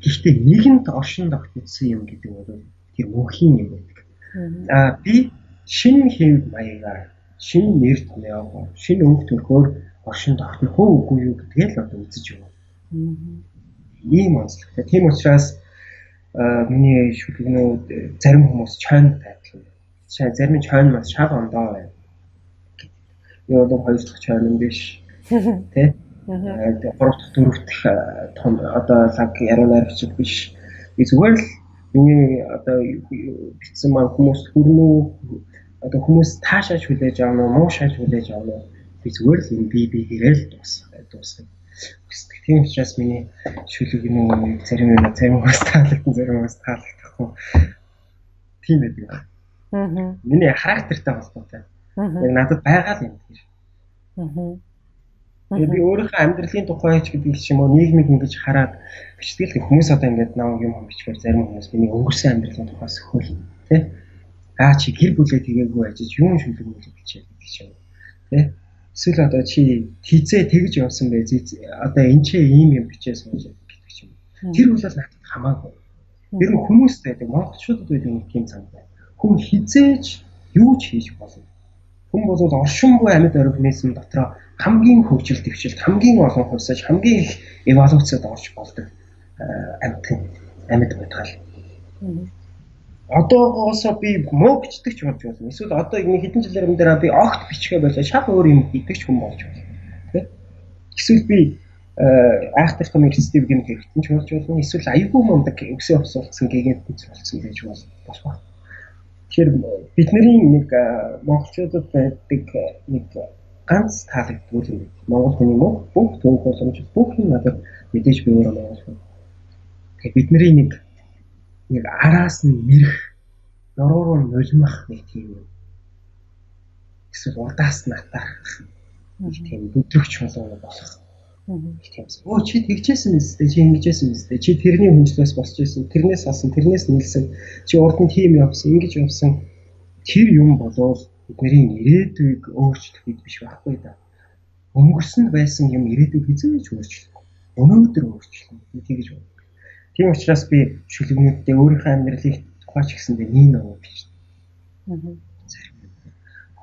Гэхдээ нэгэнд оршин тогтнсон юм гэдэг бол тэр мөнхийн юм байдаг. Аа би шинэ хэв маягаар, шинэ нэр томьёогоор, шинэ өнгө төрхөөр оршин тогтнох уу үгүй юу гэдгээ л одоо үзэж байна. Ийм онцлогтой. Тийм учраас миний шүлгнүүд зарим хүмүүс чойн тайлбар. Зарим нь чойн бас шал ондоо байна. Би бол 2 дахь чойн юм биш. Тэ? 3 дахь 4 дахь том одоо лаг яруу найрагч биш. Би зүгээр л миний одоо бичсэн маань хүмүүст хүрнэ үү? Одоо хүмүүс таашааж хүлээж авна уу, муу шааж хүлээж авна уу? Би зүгээр л энэ би гэрэл дуусгах хүсдэг. Тийм учраас миний шүлэг юм зарим юм зарим хүмүүс таалагдсан, зарим хүмүүс таалагдахгүй. Тийм байдаг. Миний характертай холбоотой. Яг надад байгаа л юм тэр. Тэгээ би өөрийнхөө амьдралын тухай ч гэдэг ч юм уу нийгмийг ингэж хараад бичдэг л хүмүүс одоо ингээд нам юм бичгээр зарим хүмүүс миний өнгөрсөн амьдралын тухай сөхөөл тий. Аа чи гэр бүлээ тэгээгүй ажиж юун шүлэг мүлэг бичээ гэдэг ч юм уу тий. Эсвэл одоо чи тийзээ тэгж явсан бэ, одоо энэ ч ийм юм бичээ сууж гэдэг ч юм уу. Тэр бол надад хамаагүй. Тэр нь хүмүүст байдаг, монголчуудад байдаг нэг тийм зам байна. Хүн хизээж юу ч хийж болно. Хүн бол оршин буй амьд организм дотроо хамгийн хөгжил дэвшилт, хамгийн олон хувьсаж, хамгийн их эволюцид орж болдог амьтан, амьд бодгал. Одоогоосоо би муу бичдэг ч болж болно. Эсвэл одоо энэ хэдэн жилээр юм дээр би огт бичгээ болоо шал өөр юм хийдэг ч хүн болж болно. Тэ? Эсвэл би айхтар том эрсдэл гэмт хэрэгтэн ч болж болно. Эсвэл аюулгүй мундаг өсөө авсуулсан гэгэнт ч болсон гэж болох байна. Тэгэхээр бидний нэг монголчуудад байдаг нэг ганц таалагддаг юм байна. Монгол хүний мөн бүх төвөг боломж бүх юм надад мэдээж би өөрөө монгол хүн. Тэгээ бидний нэг араас нь мэрэх, нуруу руу нулимах нэг тийм юм. Эсвэл урдаас нь атаархах нэг тийм бүдрэгч болон болох. Нэг тийм. Өө чи тэгжсэн мэт, чи ингэжсэн мэт, чи тэрний хүндлээс босч исэн, тэрнээс олсон, тэрнээс нийлсэн, чи урд нь тийм явсан, ингэж явсан. Тэр юм болвол бидний ирээдүйг өөрчлөх үед биш байхгүй да. Өнгөрсөнд байсан юм ирээдүйг хэзээ ч өөрчлөхгүй. Өнөөдөр өөрчлөнө. Би тэгж боддог. Тийм учраас би шүлгнүүддээ өөрийнхөө амьдралыг тухай ч гэсэндээ нэг нөө бичдэг. Зарим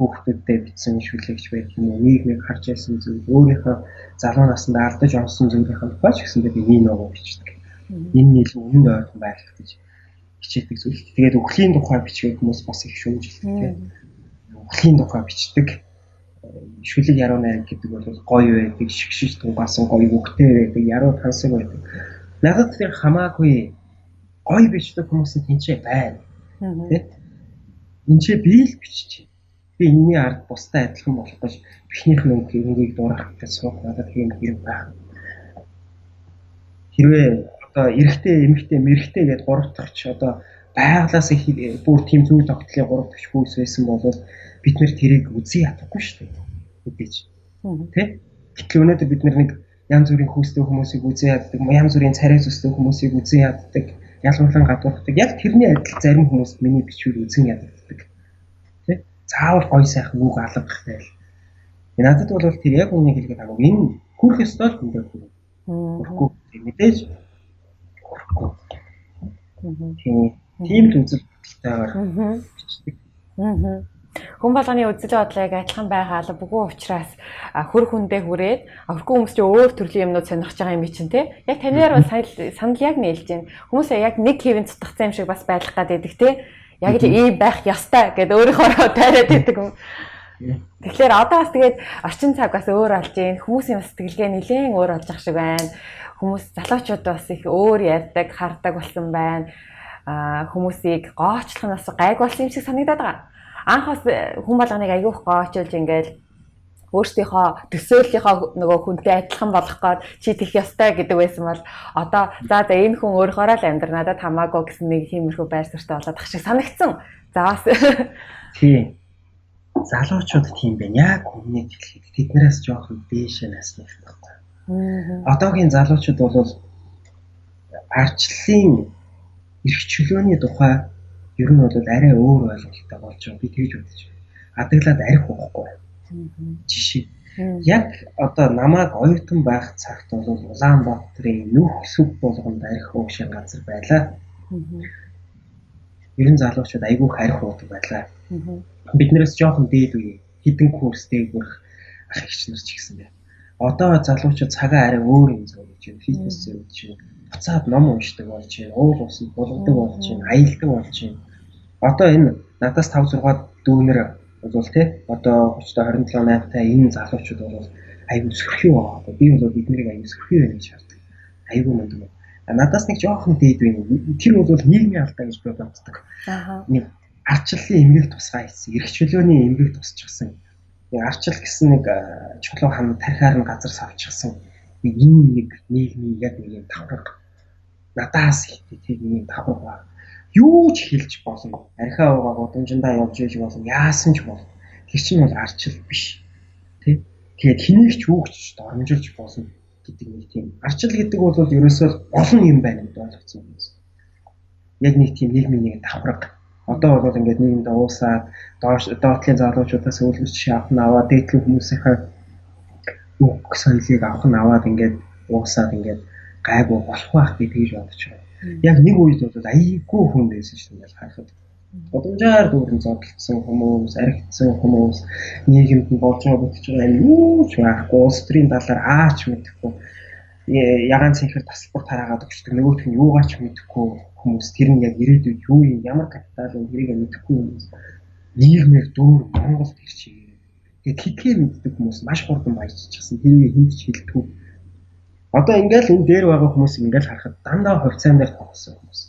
хүүхдүүддээ бичсэн шүлэгч байдаг юм уу, нийгмийг харж байсан зүйл, өөрийнхөө залуу наснд алдаж онсон зүйлийнхээ тухай ч гэсэндээ би нэг нөө бичдэг. Энэ нь илүү үнэн ойрхон байх гэж хичээдэг зүйл. Тэгээд үхлийн тухай бичдэг хүмүүс бас их шүүмжилдэг тийм. Үхлийн тухай бичдэг. Шүлэг яруу найраг гэдэг бол гоё байдаг, шигшиж тунгаасан гоё үгтэй байдаг, яруу тансаг байдаг. Надад тэр хамаагүй гоё бичдэг хүмүүс нь тэнцээ байна. Тэ? Энд чи би л биччихье. Би энэний ард бусдаа адилхан болох гэж бихнийх нь өнгийг дуурайх гэж суух надад тийм хэрэг байх. Хэрвээ одоо эрэгтэй, эмэгтэй, мэрэгтэй гэдээ гурав дахь ч одоо байглаас бүр тийм зүйл тогтлын гурав дахь хүйс байсан бол бид нэр тэрийг үзий ядахгүй шүү дээ. Мэдээж. Тэ? Гэтэл өнөөдөр бид нэг янз бүрийн хүйстэй хүмүүсийг үзэн яддаг, янз бүрийн царай зүстэй хүмүүсийг үзэн яддаг, ялгуурлан гадуурхдаг. Яг тэрний адил зарим хүмүүс миний бичвэр үзэн яддаг. Тэ? Заавал гоё сайхан үг алгах байл. Надад бол тэр яг үнийг хэлгээд хамаагүй. Энэ хүрх ёстой л хүндээ хүрнэ. Хүрхгүй. Мэдээж хүрхгүй. Тийм л үзэл бодолтойгоор бичдэг. Хүн болгоны үзэл бодол яг адилхан байгаа л бүгүү учраас хөр хүндээ хүрээд хөрхөн хүмүүс чи өөр төрлийн юмнууд сонирхож байгаа юм чинь те. Яг танаар бол санал яг нийлж байна. Хүмүүс яг нэг хэвэн цутгацсан юм шиг бас байлах гад байдаг те. Яг л ийм байх ёстой гэд өөрийнхөө тайраад байдаг юм. Тэгэхээр одоо бас тэгээд орчин цаг бас өөр болж байна. Хүмүүсийн бас сэтгэлгээ нэлээд өөр болж ах шиг байна. Хүмүүс залуучууд бас их өөр ярьдаг, хардаг болсон байна. Хүмүүсийг гоочлох нь бас гайг болсон юм шиг санагдаад байгаа. Анх бас хүн болгоныг айгүйх гоочилж ингээл өөрсдийнхөө төсөөллийнхөө нөгөө хүнтэй адилхан болох гээд чи тэгэх ёстой гэдэг байсан бол одоо за энэ хүн өөрөөрөө л амьдр надад хамаагүй гэсэн нэг тиймэрхүү байр суурьтай болоод ах шиг санагдсан. За бас тийм. Залуучууд тийм байна. Яг өмнөд хэлэхэд тэднээс жоохон дээшээ насных байхгүй. Одоогийн залуучууд бол ардчлалын эрх чөлөөний тухай ер нь бол арай өөр ойлголттой болж байгаа. Би тэгж бодож байна. Адаглаад арх уухгүй. Жишээ. Яг одоо намайг оюутан байх цагт бол Улаанбаатарын нүх сүг болгонд арх уушийн газар байлаа. Ер нь залуучууд айгүйх арх уудаг байлаа. Биднээс жоохон дээд үе хэдэн курс дээгүүрх ах эгч нар ч гэсэн байна. Одоо залуучууд цагаа арай өөр юм зөв гэж байна. Фитнес зөв гэж байна. Буцаад ном уншдаг болж байна. Уул усанд булгадаг болж байна. Аялдаг болж байна. Одоо энэ Надаас 5 6 дүүнер бол тий одоо 37 27 8 та энэ залуучууд бол айгүй сөрхий байгаа. Би бол биднийг айгүй сөрхий байна гэж хардаг. Айгүй мундаг. Надаас нэг жоохон дээд байна. Тэр бол нийгмийн алдаа гэж би боддог. Нэг арчлалын эмгэг тусгай хийсэн. Эрх чөлөөний эмгэг тусчихсан. Нэг арчил гэсэн нэг чулуу хан тархиар нь газар савчихсан. Нэг ийм нэг нийгмийн яг нэг юм давхарга. Надаас ихтэй тэр нэг юм давхарга байна. Юу ч хэлж болно. Архиа уугаа гудамжиндаа явж иж болно. Яасан ч болно. Тэр чинь бол арчил биш. Тэ? Тэгээд хэнийг ч юу ч доромжилж болно гэдэг нэг тийм. Арчил гэдэг бол ерөөсөө олон юм байна гэдэг ойлгоцсон хүмүүс. Яг нэг тийм нийгмийн нэг давхарга. Одоо бол ингээд нийгэмд уусаад доош доотлын залуучуудаас өвлөж авах нь аваад дээдлийн хүмүүсийнхээ үг соёлыг авах нь аваад ингээд уусаад ингээд гайгүй болох байх би тэгж бодож байгаа. Яг нэг үед бол айгүй хүн байсан шүү дээ харахад. Гудамжаар дүүрэн зодтолцсон хүмүүс, архицсан хүмүүс, нийгэмд нь болж байгаа бүтэж байгаа юм юу ч байхгүй, улс төрийн талаар аач мэдэхгүй, ягаан цэнхэр тасалбар тараагаад өгчдөг, нөгөөх нь юугаач мэдэхгүй хүмүүс, тэр нь яг ирээдүйд юу юм, ямар капитал юм тэрийг мэдэхгүй хүмүүс нийгмээр дүүр Монголд ирчихээ. Тэгээд тэдгээр мэддэг хүмүүс маш хурдан баяжчихсан, тэрийг хүнд ч хэлдэггүй. Одоо ингээл энэ дээр байгаа хүмүүс ингээл харахад дандаа хувьцаан дээр тоглосон хүмүүс.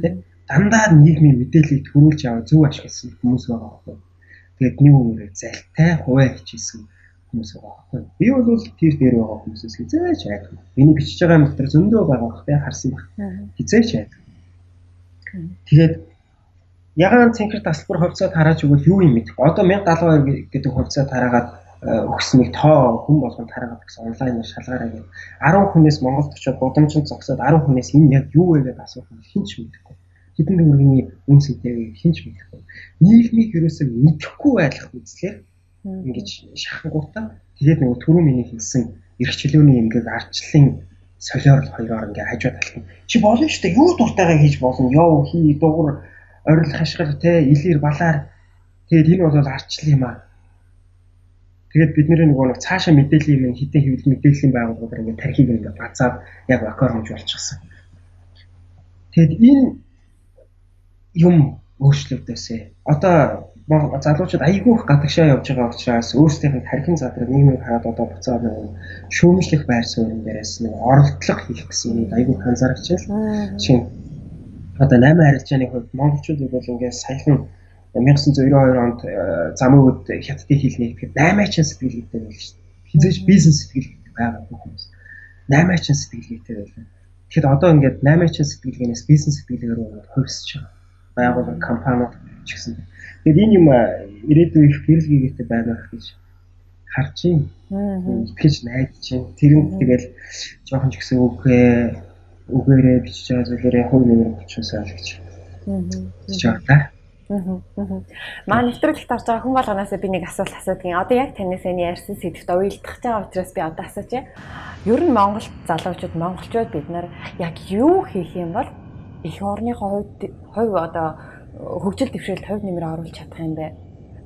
Тэ? Дандаа нийгмийн мэдээллийг төрүүлж аваа зөв ашигласан хүмүүс байгаа байхгүй. Тэгээд нэг үгээр залтай хувиа хичээсэн хүмүүс байгаа байхгүй. Би бол тэр дээр байгаа хүмүүсээс хизээч айдгүй. Миний бичиж байгаа юм дотор зөндөө байгаа бах би харсан баг. Хизээч айдгүй. Тэгээд ягаан цэнхэр тасалбар хувьцаа тарааж өгвөл юу юм мэдэхгүй. Одоо 1072 гэдэг хувьцаа тараагаад өгснийг тоо хүн болгон тараагаад гэсэн онлайнаар шалгаарай гэдэг. 10 хүнээс Монголд очиод гудамжинд зогсоод 10 хүнээс энэ яг юу вэ гэдээ асуух юм хэн ч мэдэхгүй. Хэдэн төгрөгийн үн цэнтэйг хэн ч мэдэхгүй. Нийгмийг ерөөсөө мэдэхгүй байх үзлээр ингэж шахангуудаа тэгээд нөгөө түрүү миний хэлсэн эрх чөлөөний эмгэг арчлалын солиор хоёроор ингээ хажуу талд нь чи болно шүү дээ, юу дуртайгаа хийж болно, яв хий дугур орил хашгир те илэр балаар. Тэгээд энэ бол арчлал юм аа. Тэгээд бид нөгөө нэг цаашаа мэдээллийн юм хитэн хэвлэл мэдээллийн байгууллагаар ингээ тархийг ингээ базаад яг вакуумж болчихсон. Тэгээд энэ юм өөрчлөгдөөсэй. Одоо залуучууд айгүй их гадагшаа явж байгаа учраас өөрсдийнх нь тархин задраг нийгмийг хараад одоо буцаад нэг шүүмжлэх байр суурин дээрээс нэг оролдлого хийх гэсэн юмыг айгүй их анзаарч байна. Жишээ нь одоо 8 арилжааны хувьд монголчууд бол ингээ саяхан 1992 онд замын үед хятадын хил нэгтгэхэд 8 ачин сэтгэлгээтэй байлаа шүү дээ. Хизээч бизнес сэтгэлгээтэй байгаагүй хүмүүс 8 ачин сэтгэлгээтэй байлаа. Тэгэхэд одоо ингээд 8 ачин сэтгэлгээнээс бизнес сэтгэлгээ рүү хувьсч байгаа. Байгууллага, компаниуд ч гэсэн. Тэгээд энэ юм ирээдүйн их гэрэл гэгээтэй байна гэж харж байна. Итгэж найдаж байна. Тэр нь тэгэл жоохон ч гэсэн үгээрээ бичиж байгаа зүйлээрээ хувь нэмэр болчихсоо л гэж. Гэж байна. Манай нэвтрүүлэгт орж байгаа хүн болгоноос би нэг асуулт асуудгийн. Одоо яг танаас энэ ярьсан сэдвт уялдах байгаа учраас би одоо асууж. Ер нь Монгол залуучууд, монголчууд бид нар яг юу хийх юм бол эх орныхоо хувь одоо хөгжил дэвшээлд хувь нэмэр оруулах чадах юм бэ?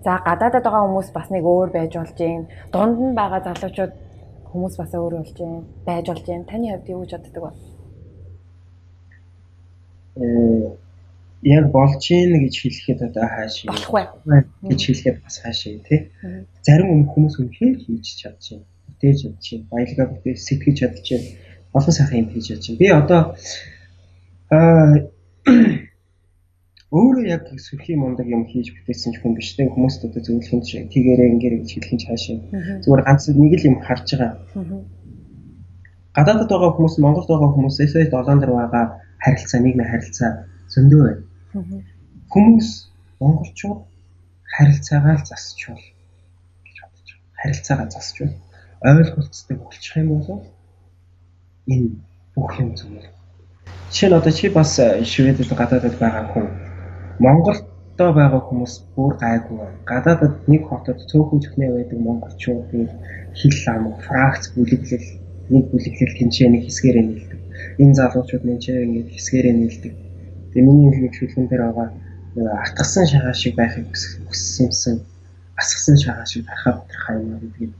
За гадаадад байгаа хүмүүс бас нэг өөр байж болж байна. Дунд нь байгаа залуучууд хүмүүс бас өөр болж байна. Байж болж байна. Таны хувьд юу гэж боддог вэ? Яг болж гин гэж хэлэхэд одоо хаашаа болох вэ гэж хэлэхэд бас хаашаа тий. Зарим хүмүүс үнэхээр хийж чадж байна. Бүтээж чадж байна. Баялгаа бүтээж сэтгэж чадж байна. Олон сайхан юм хийж чадж байна. Би одоо өөрөө яг сөрхий мундаг юм хийж бүтээсэн ч хүн биш дээ. Хүмүүст одоо зөвлөх нь тэгээрээ ингээрэй гэж хэлэх нь цаашаа. Зүгээр ганц нэг л юм харж байгаа. Гадаадд байгаа хүмүүс, Монголд байгаа хүмүүс, эсвэл долоон дээр байгаа харилцаа, нийгмийн харилцаа зөндөө байна. Хүмүүс монголчууд харилцаагаа л засчвал гэж бодож байгаа. Харилцаагаа засчвал ойлголцдог болчих юм бол энэ бүх юм зүгээр. Жишээ нь одоо чи бас Шведэд гадаадд байгаа хүн. Монголдоо байгаа хүмүүс бүр гайгүй байна. Гадаадд нэг хотод цөөхөн зөвхнээ байдаг монголчуудын хэл ам, фракц бүлэглэл, нэг бүлэглэл тэнцээ нэг хэсгээрээ нийлдэг. Энэ залуучууд нэнчээ ингээд хэсгээрээ нийлдэг. Тэгээ миний нэг шүлгэн дээр байгаа атгасан шагаа шиг байхыг хүссэн юмсан асгасан шагаа шиг тархаа бутархаа юм аа гэдгийг.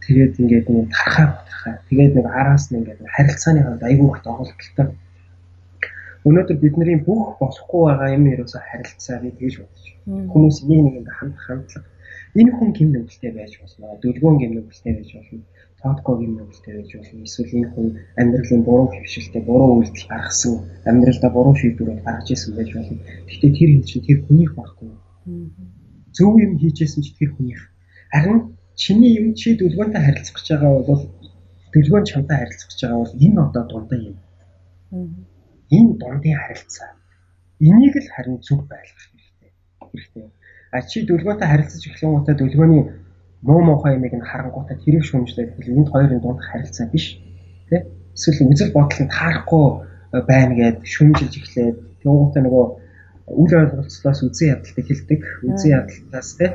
Тэгээд ингээд нэг тархаа бутархаа. Тэгээд нэг араас нь ингээд харилцааны хувьд айгүй их доголдолтой. Өнөөдөр бидний бүх болохгүй байгаа юм ерөөсөө харилцаа, би тэгж бодож. Хүмүүс нэг нэгэнд хандах хандлага. Энэ хүн гим нүгэлтэй байж болно. Дүлгөөн гим нүгэлтэй байж болно. Тоотко гим нүгэлтэй байж болно. Эсвэл энэ хүн амьдралын буруу хэвшилтэй, буруу үйлдэл гаргасан, амьдралдаа буруу шийдвэрүүд гаргаж исэн байж болно. Гэхдээ тэр юм чинь тэр хүнийх байхгүй. Зөв юм хийжсэн чи тэр хүнийх. Харин чиний юм чи дүлгөөнтэй харилцах гэж байгаа бол, дүлгөөн чамтай харилцах гэж байгаа бол энэ одоо дундын юм. Энэ дундын харилцаа. Энийг л харин зөв байлгах хэрэгтэй. Хэрэгтэй. А чи дүлгөөнтэй харилцаж эхлэнгуутаа дүлгөөний муу муухай юмыг нь харангуутаа тэрийг шүүмжлээд эхлэв. Энд хоёрын дунд харилцаа биш. Тэ? Эсвэл үзэл бодол нь таарахгүй байна гэд шүүмжилж эхлээд тэгэнгуутаа нөгөө үл ойлголцлоос үзэн ядалт эхэлдэг. Үзэн ядалтаас тэ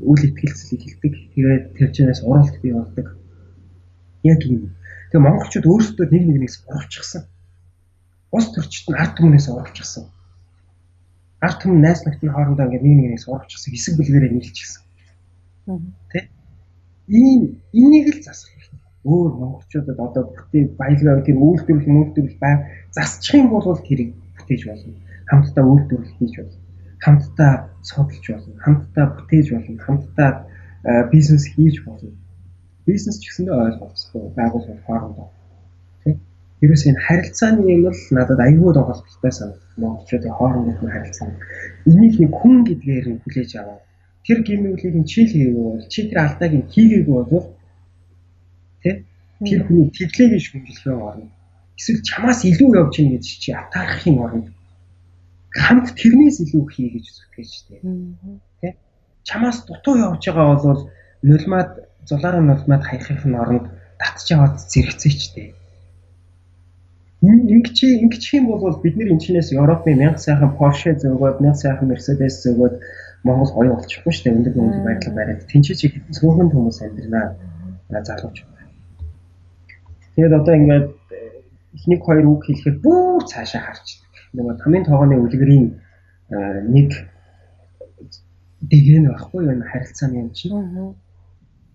үл итгэлцэл эхэлдэг. Тэгээд тэр чинээс уралт бий болдог. Яг ийм. Тэгээ монголчууд өөрсдөө нэг нэгнээс уралчихсан. Улс төрчид нь ард түмнээс уралчихсан. Ард түмэн найз нөхдөд нь хоорондоо ингээд нэг нэгнээс уралчихсан. Хэсэг бүлгээрээ нийлчихсэн. Тэ? Ийм энийг л засах хэрэгтэй. Өөр монголчуудад одоо бүтээ баялгаа тэр үйлдвэрлэл мүлдвэрлэл бай засчих юм бол тэрийг бүтээж болно. Хамтдаа үйлдвэрлэл хийж болно. Хамтдаа судалж болно. Хамтдаа бүтээж болно. Хамтдаа бизнес хийж болно. Бизнес ч гэсэндээ ойлголцсон байгууллага хоорондоо. Тэ? Ерөөс энэ харилцааны юм л надад аюул тоглолттой санагдав. Монголчуудын хоорондын харилцаа. Энийг нэг хүн гэдгээр нь хүлээж аваад тэр гим нүглийг нь чи л хийгээгүй бол, чи тэр алдааг нь хийгээгүй бол тэ тэр хүний тэглэгийг шүмжлэхийн оронд эсвэл чамаас илүү явж гин гэж чи атаархахын оронд хамт тэрнээс илүү хий гэж зүтгэж тэ. Тэ? Чамаас дутуу явж байгаа бол нулимаад зулаараа нулимаад хаяхын оронд татж аваад зэрэгцээч тэ. Ингэчих юм бол бид нэр энэ чинээс Европын мянга сайхан Porsche зөөгөөд, мянга сайхан Mercedes зөөгөөд Монгол гоё болчихгүй шүү дээ. Өндөр өндөр байдлаа бариад тэнцээ чи хэдэн цөөхөн хүмүүс амьдрнаа залууч. Тэгээд одоо ингээд эхнийг хоёр үг хэлэхэд бүр цаашаа харчдаг. Нөгөө тамийн тоогооны үлгэрийн нэг дэгэн байхгүй юу, энэ харилцааны юм чинь.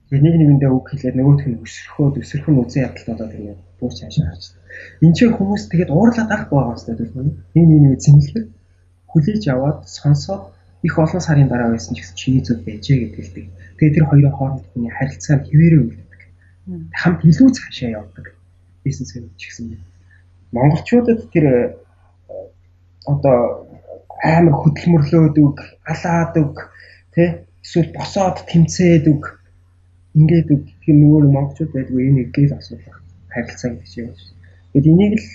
Тэгээд нэг нэгэндээ үг хэлээд нөгөөх нь өсөрхөөд өсөрх нь үзэн ядалт болоод ингээд бүр цаашаа харчдаг. Энд чинь хүмүүс тэгээд уурлаад авахгүй байгаа юм байна. Нэг нэг нэг зэмлэхэд хүлээж аваад сонсоод их олон сарын дараа байсан ч гэсэн чиний зүг байжээ гэдэг хэлдэг. Тэгээд тэр хоёрын хооронд хүний харилцаа нь хэвээрээ үлддэг. Хамт илүү цаашаа явдаг. Бизнес ч гэсэн. Монголчуудад тэр одоо амар хөдөлмөрлөөд үг, алаад үг, тэ эсвэл босоод тэмцээд үг, ингээд үг гэх юм нөгөө монголчууд байдгүй энэ нэг гэл асуудал харилцаа гэдэг чинь юм. Тэгээд энийг л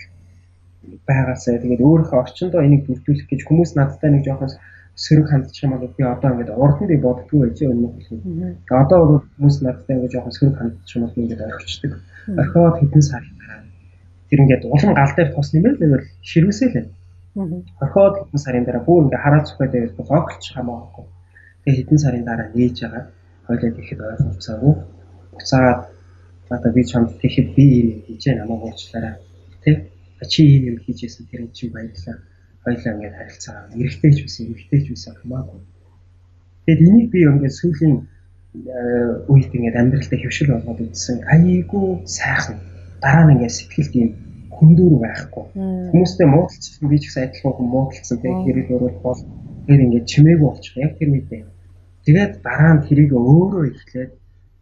байгаасаа тэгээд өөрийнхөө орчиндөө энийг бүрдүүлэх гэж хүмүүс надтай нэг жоохон сөрөг хандчих юм бол би одоо ингээд урд нь би боддгоо байж өмнөх хэлхий. Тэгээд одоо бол хүмүүс надтай ингээд жоохон сөрөг хандчих юм бол би ингээд орхичдаг. Орхиод хэдэн сарын дараа тэр ингээд улам гал дээр тусна юм байна л ширвэсээ л байна. Орхиод хэдэн сарын дараа бүр ингээд хараа цухай дээр блоклж хамаагүй. Тэгээд хэдэн сарын дараа нээж байгаа. Хойлоод ихэд ойлголцоогүй. Буцаад одоо би чамд тэгэхэд би ийм юм хийжээ намайг уучлаарай. Тэ? Чи ийм юм хийжсэн тэр чинь баярлалаа. Хоёлаа ингээд харилцаа. Эрэгтэй ч байсан, эмэгтэй ч байсан хамаагүй. Тэгэд энийг би ингээд сүүлийн үед ингээд амьдралдаа хэвшил болгоод үзсэн. Айгүй сайхан. Дараа нь ингээд сэтгэлд ийм хүндүүр байхгүй. Хүмүүстэй муудалцсан би ч гэсэн адилхан хүн муудалцсан тэг хэрэг өрөөл бол тэр ингээд чимээгүй болчих. Яг тэр үедээ. Тэгээд дараа нь тэрийг өөрөө эхлээд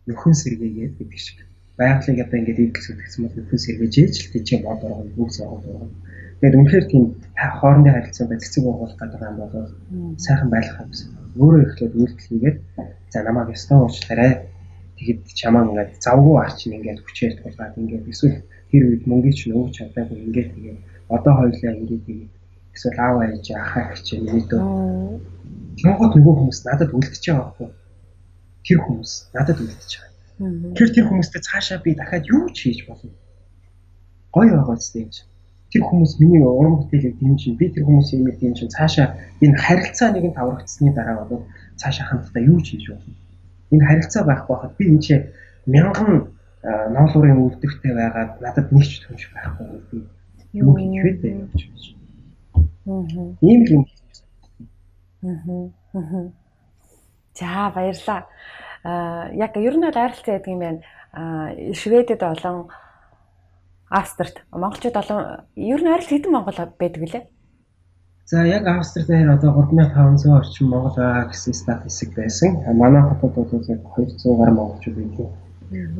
нөхөн сэргээгээд гэдэг шиг. Байгалыг одоо ингээд ийдэл сүтгэсэн бол нөхөн сэргээж ээж л тийч мод оргоно, бүх зоргон оргоно. Тэгээд үнэхээр тийм хоорондын харилцаанд цэцэг уугуулах гэдэг юм бол сайхан байх юм гэсэн. Өөрөө эхлээд үйлдэл хийгээд за намайг ёстой уучлаарай. Тэгэд чамаа ингээд завгүй арчин ингээд хүчээр тулгаад ингээд эсвэл тэр үед мөнгөний чинь өгч чадаагүй ингээд тэгээд одоо хоёлаа ингээд тэгээд эсвэл аав ээж ахаа ах чинь миний дөө. Тэнгууд нөгөө хүмүүс надад үлдчихэж байгаа байхгүй. Тэр хүмүүс надад үлдчихэж байгаа. Тэр хүмүүстэй цаашаа би дахиад юу ч хийж болно. Гоё байгаа ч тийм. Тэр хүмүүс миний уран бүтээлийг дэмжин, би тэр хүмүүсийн имийг дэмжин цаашаа энэ харилцаа нэгэн таврагдсны дараа бол цаашаа хамтдаа юу ч хийж болно. Энэ харилцаа байхгүй байхад би энэ чинь мянган ноолуурын үйлдвэртэй байгаад надад нэг ч түнш байхгүй би юу хийх вэ гэж байна. Ийм л юм. За баярлалаа. Яг ер нь бол ойролцоо гэдэг юм байна. Шведэд болон Австрт монголчууд олон ер нь ойролцоогоо хэдэн монгол байдаг вүлээ? За яг Австрид дээр одоо 3500 орчим монгол байгаа гэсэн статистик байсан. Манай хотод бол яг 200 гаруй монголчууд байдаг.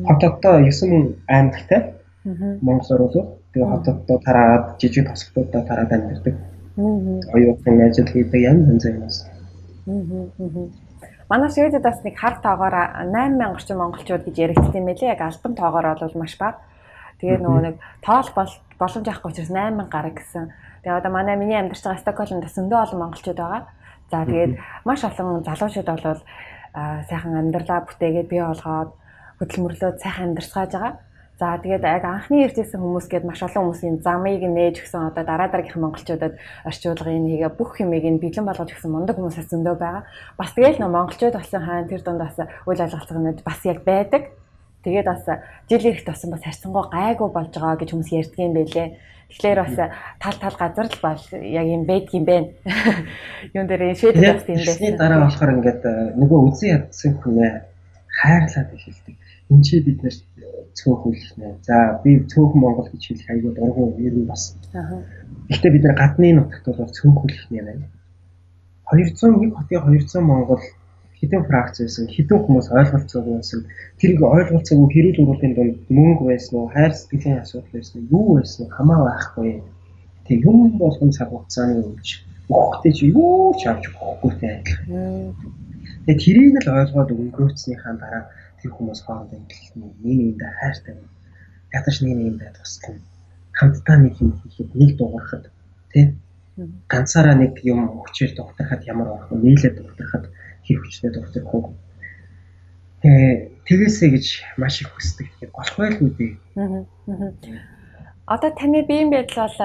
Хотоддоо 9 аймагтай. Монголоор бол тэгээ хотоддоо тараад жижиг тосготуудаа тараад амьдардаг. Оюутан ажил хийдэг янз янзын юмас. Манай Шведэд бас нэг хар тоогоор 8000 орчим монголчууд гэж яригдсан юм байлээ. Яг албан тоогоор бол маш бага. Тэгээ нөгөө нэг тоолох боломж авахгүй учраас 8000 гараг гэсэн. Тэгээ одоо манай миний амьдарч байгаа Стокгольмд бас зөндөө олон монголчууд байгаа. За тэгээд маш олон залуучууд бол сайхан амьдралаа бүтээгээд бий болгоод хөдөлмөрлөөд сайхан амьдарцгааж байгаа. За тэгээд яг анхны иржсэн хүмүүс гээд маш олон хүмүүсийн замыг нээж өгсөн одоо дараа дараагийнхан монголчуудад орчуулгын хийгээ бүх юмыг нь бэлэн болгож өгсөн мундаг хүмүүсээс зөндөө байгаа. Бас тэгэл нөө монголчууд болсон хайн тэр дунд бас үйл ойлголцогнууд бас яг байдаг. Тэгээд бас жил ирэх тусам бас харьцангуй гайгүй болж байгаа гэж хүмүүс ярьдаг юм байлээ. Тэгэхээр бас тал тал газар л бол яг юм байдгийм бэ. Юун дээр Шведэд бас тийм байсан. Тэрний дараа болохоор ингээд нөгөө үзэн ядсан хүнээ хайрлаад эхэлдэг. Энд чи бид нэр цөөхөлөх нэ. За би цөөхөн Монгол гэж хэлэх айгүй дургу ер нь бас. Гэхдээ бид нар гадны нутагт бол цөөхөлөх нэ байна. 201 хотын 200 Монгол хэдэн фракц байсан, хэдэн хүмүүс ойлголцоогүй байсан. Тэрийг ойлголцоогүй хэрүүл уруулын дунд мөнгө байсан уу, хайр сэтгэлийн асуудал байсан уу, юу байсан уу хамаа байхгүй. Тэг юм болгон цаг хугацааны өмч. Өгөхдөө чи юу ч авч өгөхгүйтэй адилхан. Тэгээ тэрийг л ойлгоод өнгөрөөцнийхаа дараа тэр хүмүүс хоорондоо эдлэлтэн нэг нэгэндээ хайртай байна. Ядаж нэг нэгэндээ туслана. Хамтдаа нэг юм хийхэд нэг дуурахад тий ганцаараа нэг юм хүчээр дугтархад ямар байх вэ? Нийлээд дугтархад хэр хүчтэй дугтарх уу? Тэгээсэй гэж маш их хүсдэг. Тэгэхээр болох байлгүй дээ. Одоо таны биеийн байдал бол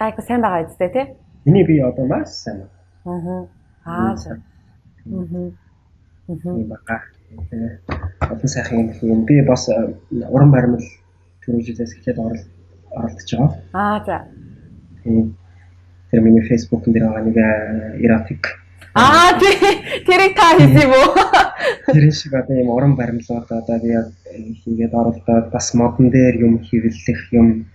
гайгүй сайн байгаа үстэй тий? Миний бие одоо маш сайн. Аа. Тийм байгаа. Олон сайхан юм хийн. Би бас уран баримл түрүү жилээс эхлээд оролдож байгаа. Аа за. Тийм. Тэр миний Facebook-н дээр байгаа нэг эротик. Аа тий. Тэрийг та хийсэн юм уу? Тэр шиг одоо юм уран баримлууд одоо би хийгээд оролдоод бас модон дээр юм хэвлэх юм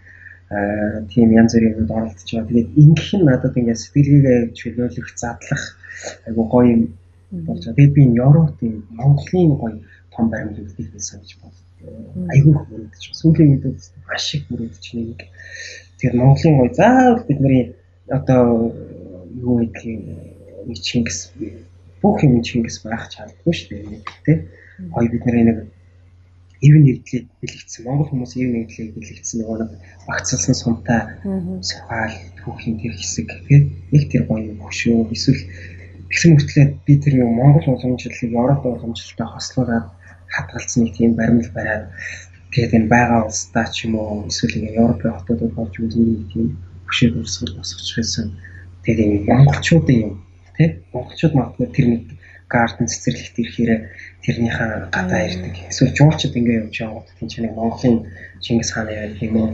тийм янз бүрийн юмуд оролдож байгаа. Тэгээд ингэх нь надад ингээд сэтгэлгээгээ чөлөөлөх, задлах айгу гоё юм болж байгаа. Тэгээд би энэ Европын Монголын гоё том баримл үлдээх байсан гэж бодлоо. Айгу их мөрөдөж. Сүүлийн үед маш их мөрөдөж нэг. Тэгээд Монголын гоё заавал бидний одоо юу гэдгийг нэг Чингис бүх юм Чингис байх чаддаггүй шүү дээ. Тэ? Гоё бидний нэг эв нэгдлийг бэлэгдсэн. Монгол хүмүүс эв нэгдлийг бэлэгдсэн нөгөө нэг багцлсан сумтай сухаал түүхийн тэр хэсэг тий нэг тэр гоё юм хөшөө эсвэл тэгсэн мөртлөө би тэр нэг Монгол уламжлалыг Европ уламжлалтай хослуулаад хадгалсан нэг тийм баримл бариад тэгээд энэ байгаа улсдаа ч юм уу эсвэл ингээ Европын хотуудад болж үзэн нэг тийм хөшөө дурсгал босгочих байсан. Тэгээд энэ монголчуудын юм тий монголчууд магадгүй тэр нэг гарден цэцэрлэгт ирэхээр тэрнийхээ гадаа ирдэг. Эсвэл жуулчид ингээ явж яваад тийм ч нэг Монголын Чингис хааны байдаг юм уу?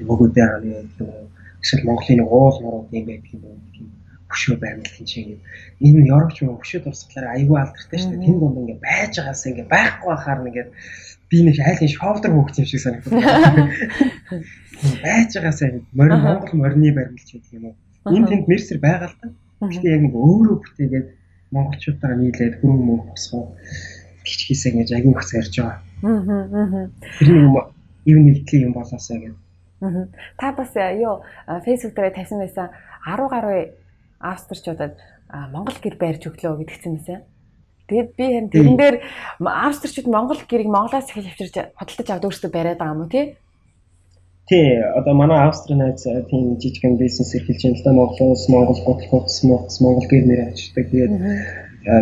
Мөгөөдөө хааны байдаг юм уу? Эсвэл Монголын нэг уул нурууд юм байдаг юм уу? Тийм хөшөө баримл тийм чинь энэ Европч юм хөшөө дурсгалаар айгүй алдартай шүү дээ. Тэн дунд ингээ байж байгаасаа ингээ байхгүй байхаар нэгээд би нэг айлын шовдор хөөгч юм шиг санагдав. Байж байгаасаа морин Монгол морины баримлч гэдэг юм уу? Энэ тэнд мерсер байгаа л та. Гэхдээ яг нэг өөрөө бүтээгээд монголчуудаараа нийлээд хөрөнгө мөнгө босгоо тэгч хийсэ гэж айгүй их зарж байгаа. Тэр нэг юм ив нэгдлийн юм болоосаа гэдэг. Та бас юу Facebook дээр тавьсан байсан 10 гаруй австрчуудад Монгол гэр барьж өглөө гэдгцэн байсан. Тэгээд би харин тэрэн дээр австрчууд Монгол гэрийг Монголоос эхэлж авчирч худалдаж аваад өөрсдөө бариад байгаа юм уу тий? Тий, одоо манай Австрийн найз тийм жижигхэн бизнес эрхэлж байна л да. Монголоос Монгол гутал хуудас мууц Монгол гэр нэр авчирдаг. Тэгээд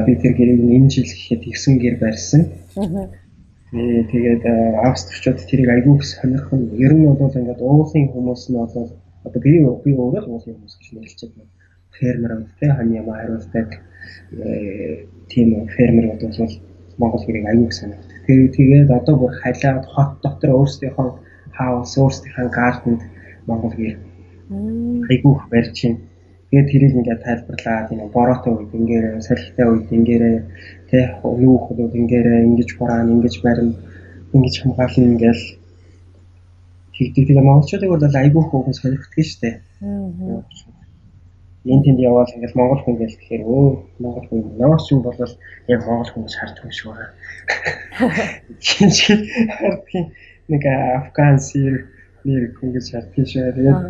би тэр гэрийг энэ жил гэхэд 9 гэр барьсан. Тэгээд австрчууд тэрийг айгүй их сонирхон. Ер нь бол ингээд уулын хүмүүс нь бол одоо би өөрөө л уулын хүмүүс гэж нэрлэж байна. Фермерүүд те хань ямаа хариулдаг тийм фермерүүд бол Монгол гэрийг айгүй их сонирхдаг. Тэгээд одоо бүр халиад хот дотор өөрсдийнхөө хаус өөрсдийнхээ гарденд Монгол гэр айгүй их барьж байна. Тэгээд тэрийг ингээд тайлбарлаад энэ бороотой үед ингээрэ, салхитай үед ингээрэ, тэ нүүх үед ингээрэ, ингэж хураана, ингэж барина, ингэж хамгаална ингээл Тэгдэг. Тэгээ монголчуудыг бол айгүй их сонирхдаг шүү дээ. Энэ тэнд яваал ингээл монгол хүн гэл тэгэхээр монгол хүн намайг ч юм бол яг монгол хүн гэж хардаг юм шиг байна. Шинжил хардгийн нэг афган сир нэр хүн гэж харддаг шүү. Тэгээд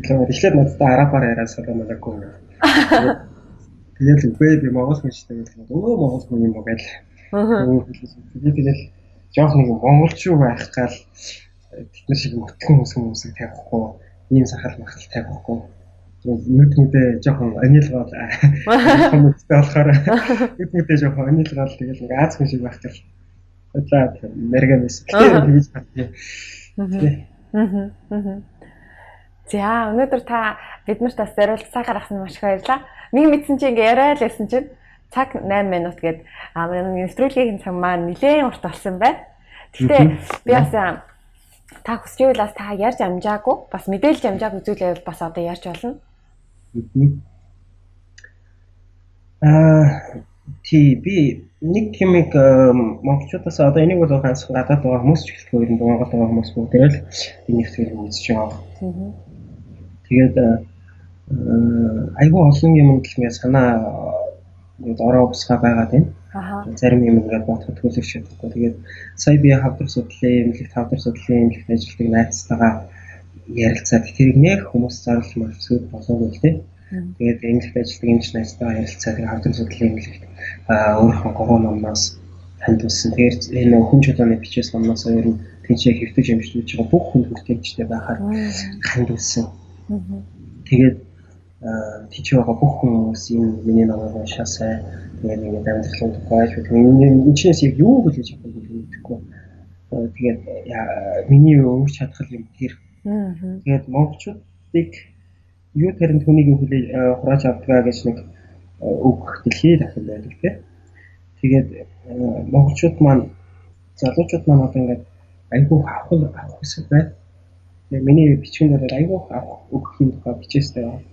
хэлээ. Эхлээд надтай арабаар яриа салам алаагүй. Тэгээд үгүй би монгол хүн шүү дээ гэх. Монгол хүн юм уу гэл. Тэгээд жоох нэг монголчуу байх гал тэд нар шиг өтгөн хүмүүсийг тавихгүй, ийм сахал махал тавихгүй. Нүд мүдээ жоохон анилгаал хүмүүстээ болохоор нүд мүдээ жоохон анилгаал тэгэл нэг Аз хүн шиг байх гал. За мэрэгэн мэс. Тэгэж бодъё. За өнөөдөр та биднэрт бас зориулт цаг гаргасан маш их баярлалаа. Нэг мэдсэн чи ингээ яриа л байсан чинь цаг 8 минут гээд нэвтрүүлгийн цаг маань нэлээд урт болсон байна. Гэхдээ би бас та хүсч байвал бас та ярьж амжаагүй бас мэдээлж амжаагүй зүйл байвал бас одоо ярьж болно. Тий би нэг юмыг монголчуудаас одоо энийг бол ганцхан гадаад байгаа хүмүүс ч гэлтгүй ер нь Монгол байгаа хүмүүс бүгдээрээ л энэ нэвтрүүлгийг үзэж байгаа. Тэгээд айгүй олон юмд л ингээд санаа ингээд ороо бусгаа байгаад байна. Зарим юм ингээд бодоход төлөвш чадахгүй. Тэгээд сая би хавдар судлалын эмнэлэгт хавдар судлалын эмнэлэгт ажилладаг найзтайгаа ярилцаад тэрийг нэх хүмүүс зарлал мөрсөд болоогүй л дээ. Тэгээд эмнэлэгт ажилладаг эмч найзтайгаа ярилцаад тэгээд хавдар судлалын эмнэлэгт өөрийнхөө 3 номноос хандуулсан. Тэгээд энэ хүн чулууны бичээс номноос ер нь тэнцээ хэвтэж эмчлүүлж байгаа бүх хүнд хүртээмжтэй байхаар хандуулсан. Тэгээд тийч байгаа бүх хүмүүс энэ миний номыг уншаасай. Тэгээд ингээд амьдралын тухай аж энэ чинээс яг юу хүлээж авах вэ мэдэхгүй. Тэгээд миний өгч чадах юм тэр. Тэгээд монголчуудыг юу тэрэн түүнийг хүлээж хурааж авдгаа гэж нэг үг дэлхийд дахин байдаг тий. Тэгээд монголчууд маань залуучууд маань одоо ингээд айгүй авах хүсэл байна. Тэгээд миний бичгэнд бол айгүй авах өгөхийн тухай бичээстэй байна.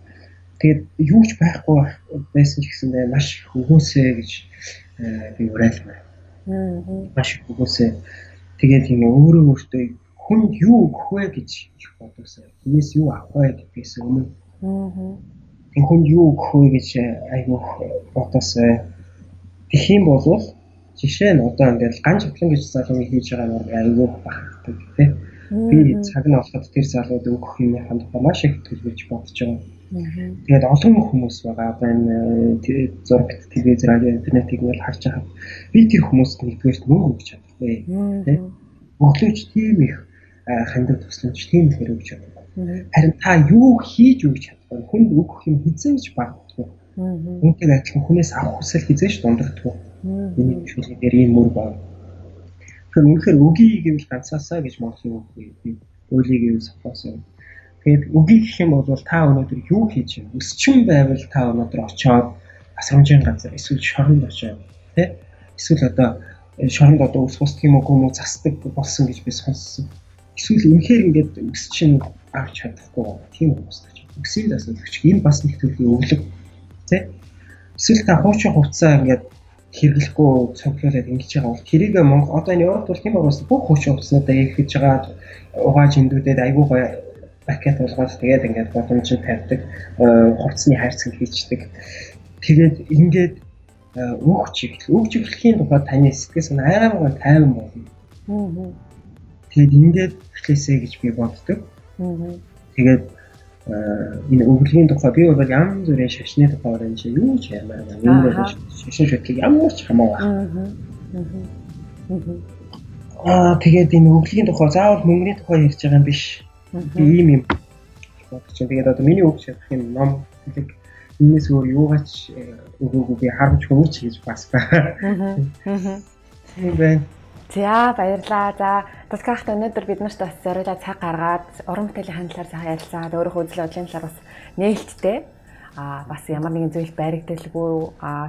Тэгээд юу ч байхгүй байсан ч гэсэндээ маш их өгөөсэй гэж би уриалмаар. Маш их өгөөсэй. Тэгээд юм өөрөө өөртөө хүнд юу өгөх вэ гэж их бодоосай. Хүнээс юу авах вэ гэдгээс өмнө. Тэг хүнд юу өгөх вэ гэж айгүй бодоосай. Тэгэх юм бол жишээ нь одоо ингээд ганц чавлан гэж залууг хийж байгаа нь айгүй бахархдаг тий. Би цаг нь олоход тэр залууд өгөх юмныхаа тухай маш их төлөвлөж бодож байгаа. Тэгээд олон хүмүүс байгаа. Одоо энэ зурагт, телевиз, радио, интернетийг ингээл харж байхад би тэр хүмүүст нэгдүгээрт мөнгө өгч чадахгүй тий. Өглөөч тийм их хандив тусламж тийм их өгч чадахгүй. Харин та юу хийж өгч чадахгүй. Хүнд өгөх юм хэзээ ч багтахгүй. Үүнтэй адилхан хүнээс авах хүсэл хэзээ ч дундагдахгүй. Миний чөлөө дээр ийм мөр байна. Тэгэхээр үнэхээр өгье гэвэл ганцаасаа гэж Монголын үг би өөлий гэвэл сохоосоо. Тэгээд өгье гэх юм бол та өнөөдөр юу хийж байна? Өсчин байвал та өнөөдөр очоод асрамжийн газар эсвэл шоронд очоод тий? Эсвэл одоо шоронд одоо өс бусдаг юм уу юм уу засдаг болсон гэж би сонссон. Эсвэл үнэхээр ингээд өсчин авч чадахгүй тийм хүмүүс тач. Өсийг засна өгч. Энэ бас нэг төрлийн өглөг тий? Эсвэл та хуучин хувцаа ингээд хэрэглэхгүй цуглуулад ингэж байгаа бол тэрийг Монгол одоо энэ Европт бол тийм байгаас бүх хуучин хувцснуудаа ихэж байгаа угааж эндүүдэд айгүй гоё пакет болгоод тэгээд ингээд боломжтой тавьдаг хувцсны хайрцаг хийчдэг. Тэгээд ингээд өгч эхлэхийн тухай таны сэтгэл санаа амар тайван болно. Тэгээд ингээд эхлээсэй гэж би боддог. Тэгээд энэ өглөгийн тухай би бол янз бүрийн шашны тухай энэ чинь юу ч ямаар байна. Энэ бол шашин шүтлэг ямар ч хамаагүй. Тэгээд энэ өглөгийн тухай заавал мөнгөний тухай ярьж байгаа юм биш. Би ийм юм бодож чинь. Тэгээд одоо миний өгч чадах юм ном хэлэг энэс өөр юугаач өгөөгүй би харамч хөвч гэж бас байна. Тийм байна. За баярлаа. За Тулгахт өнөөдөр бид нарт бас зориулаад цаг гаргаад уран бүтээлийн талаар сайхан ярилцаад өөрийнхөө үзэл бодлын талаар бас нээлттэй бас ямар нэгэн зүйл баригдалгүй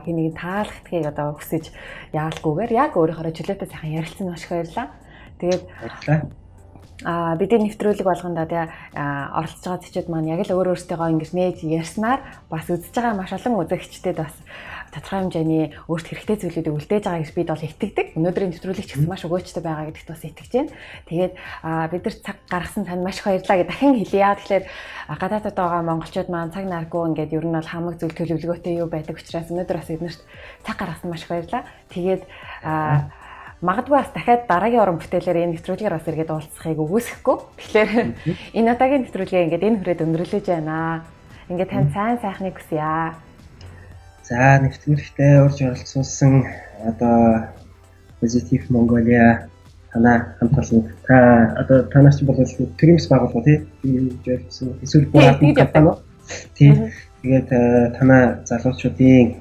хин нэгэн таалахдгийг одоо хүсэж яалгүйгээр яг өөрийнхөө чөлөөтэй сайхан ярилцсан маш их баярлаа. Тэгээд баярлалаа. Бидний нэвтрүүлэг болгондоо тий оролцож байгаа зочид маань яг л өөр өөртөөгөө ингэж нээж ярьснаар бас үзэж байгаа маш олон үзэгчдэд бас тодорхой хэмжээний өөрт хэрэгтэй зүйлүүдийг үлдээж байгаа гэж бид бол итгэдэг. Өнөөдрийн нэвтрүүлэг ч гэсэн маш өгөөчтэй байгаа гэдэгт бас итгэж байна. Тэгээд бид нар цаг гаргасан танд маш их баярлалаа гэж дахин хэлье. Тэгэхээр гадаадд байгаа монголчууд маань цаг наргүй ингээд ер нь бол хамаг зүйл төлөвлөгөөтэй юу байдаг учраас өнөөдөр бас эднэрт цаг гаргасан маш их баярлалаа. Тэгээд магадгүй бас дахиад дараагийн уран бүтээлээр энэ нэвтрүүлгээр бас эргээд уулзахыг үгүйсэхгүй. Тэгэхээр энэ удаагийн нэвтрүүлгээ ингээд энэ хүрээд өндөрлөж байна. Ингээд танд сайн сайхныг хүсье. За, нэвтрүүлэгтээ урьж оролцуулсан одоо Positive Mongolia танаа хамт олон та одоо танаас ч бол төрийн бас байгууллага тий гэж ойлгосон. Эсвэл бүр албан компани уу? Тий. Тэгээд танаа залуучуудын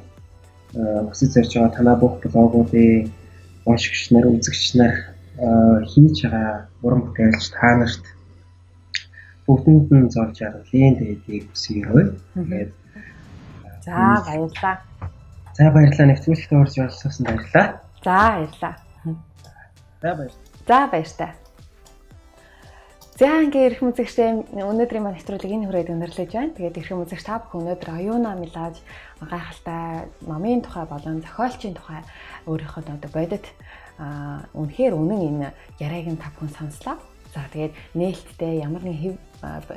хүсэж зорж байгаа танаа бүх блогуудын уншигч нар, үзэгч нар хийж байгаа уран бүтээлч та нарт бүгдэнд нь зовж жаргалын дээдийг хүсье. Тэгээд за, баярлалаа. За, баярлалаа. Нэвтрүүлэгтээ орж оролцуулсан баярлалаа. За, баярлалаа. За, баярлалаа. За, баяртай. За, ингээ эрхэм үзэгчдээ, өнөөдрийн маань нэвтрүүлэг энэ хүрээд өндөрлөж байна. Тэгээд эрхэм үзэгч та бүхэн өнөөдөр Оюуна Милаж гайхалтай номын тухай болон зохиолчийн тухай өөрийнхөө одоо бодит үнэхээр үнэн энэ яриаг нь та бүхэн сонслоо. За, тэгээд нээлттэй ямар нэгэн хэв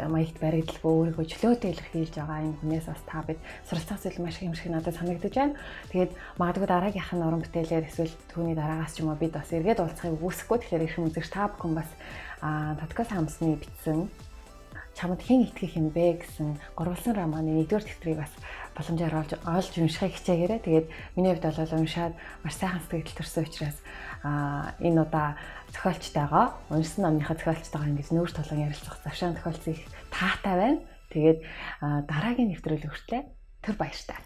маягт баригдалгүй өөрийгөө чөлөөтэй илэрхийлж байгаа энэ хүнээс бас та бид суралцах зүйл маш их юм шиг надад санагдаж байна. Тэгээд магадгүй дараагийнх нь уран бүтээлээр эсвэл түүний дараагаас ч юм уу бид бас эргээд уулзахыг үгүйсэхгүй. Тэгэхээр эрхэм үзэгч та бүхэн бас подкаст хамсны бичсэн "Чамд хэн итгэх юм бэ" гэсэн гурвалсан романы нэгдүгээр дэвтрийг бас боломжоор олж уншихыг хичээгээрэй. Тэгээд миний хувьд бол уншаад маш сайхан сэтгэл төрсөн учраас энэ удаа зохиолчтойгоо, уншсан номныхаа зохиолчтойгоо ингэж нүүр тулан ярилцах завшаан тохиолдсон их таатай байна. Тэгээд дараагийн нэвтрүүлэг хүртлээ түр баяртай.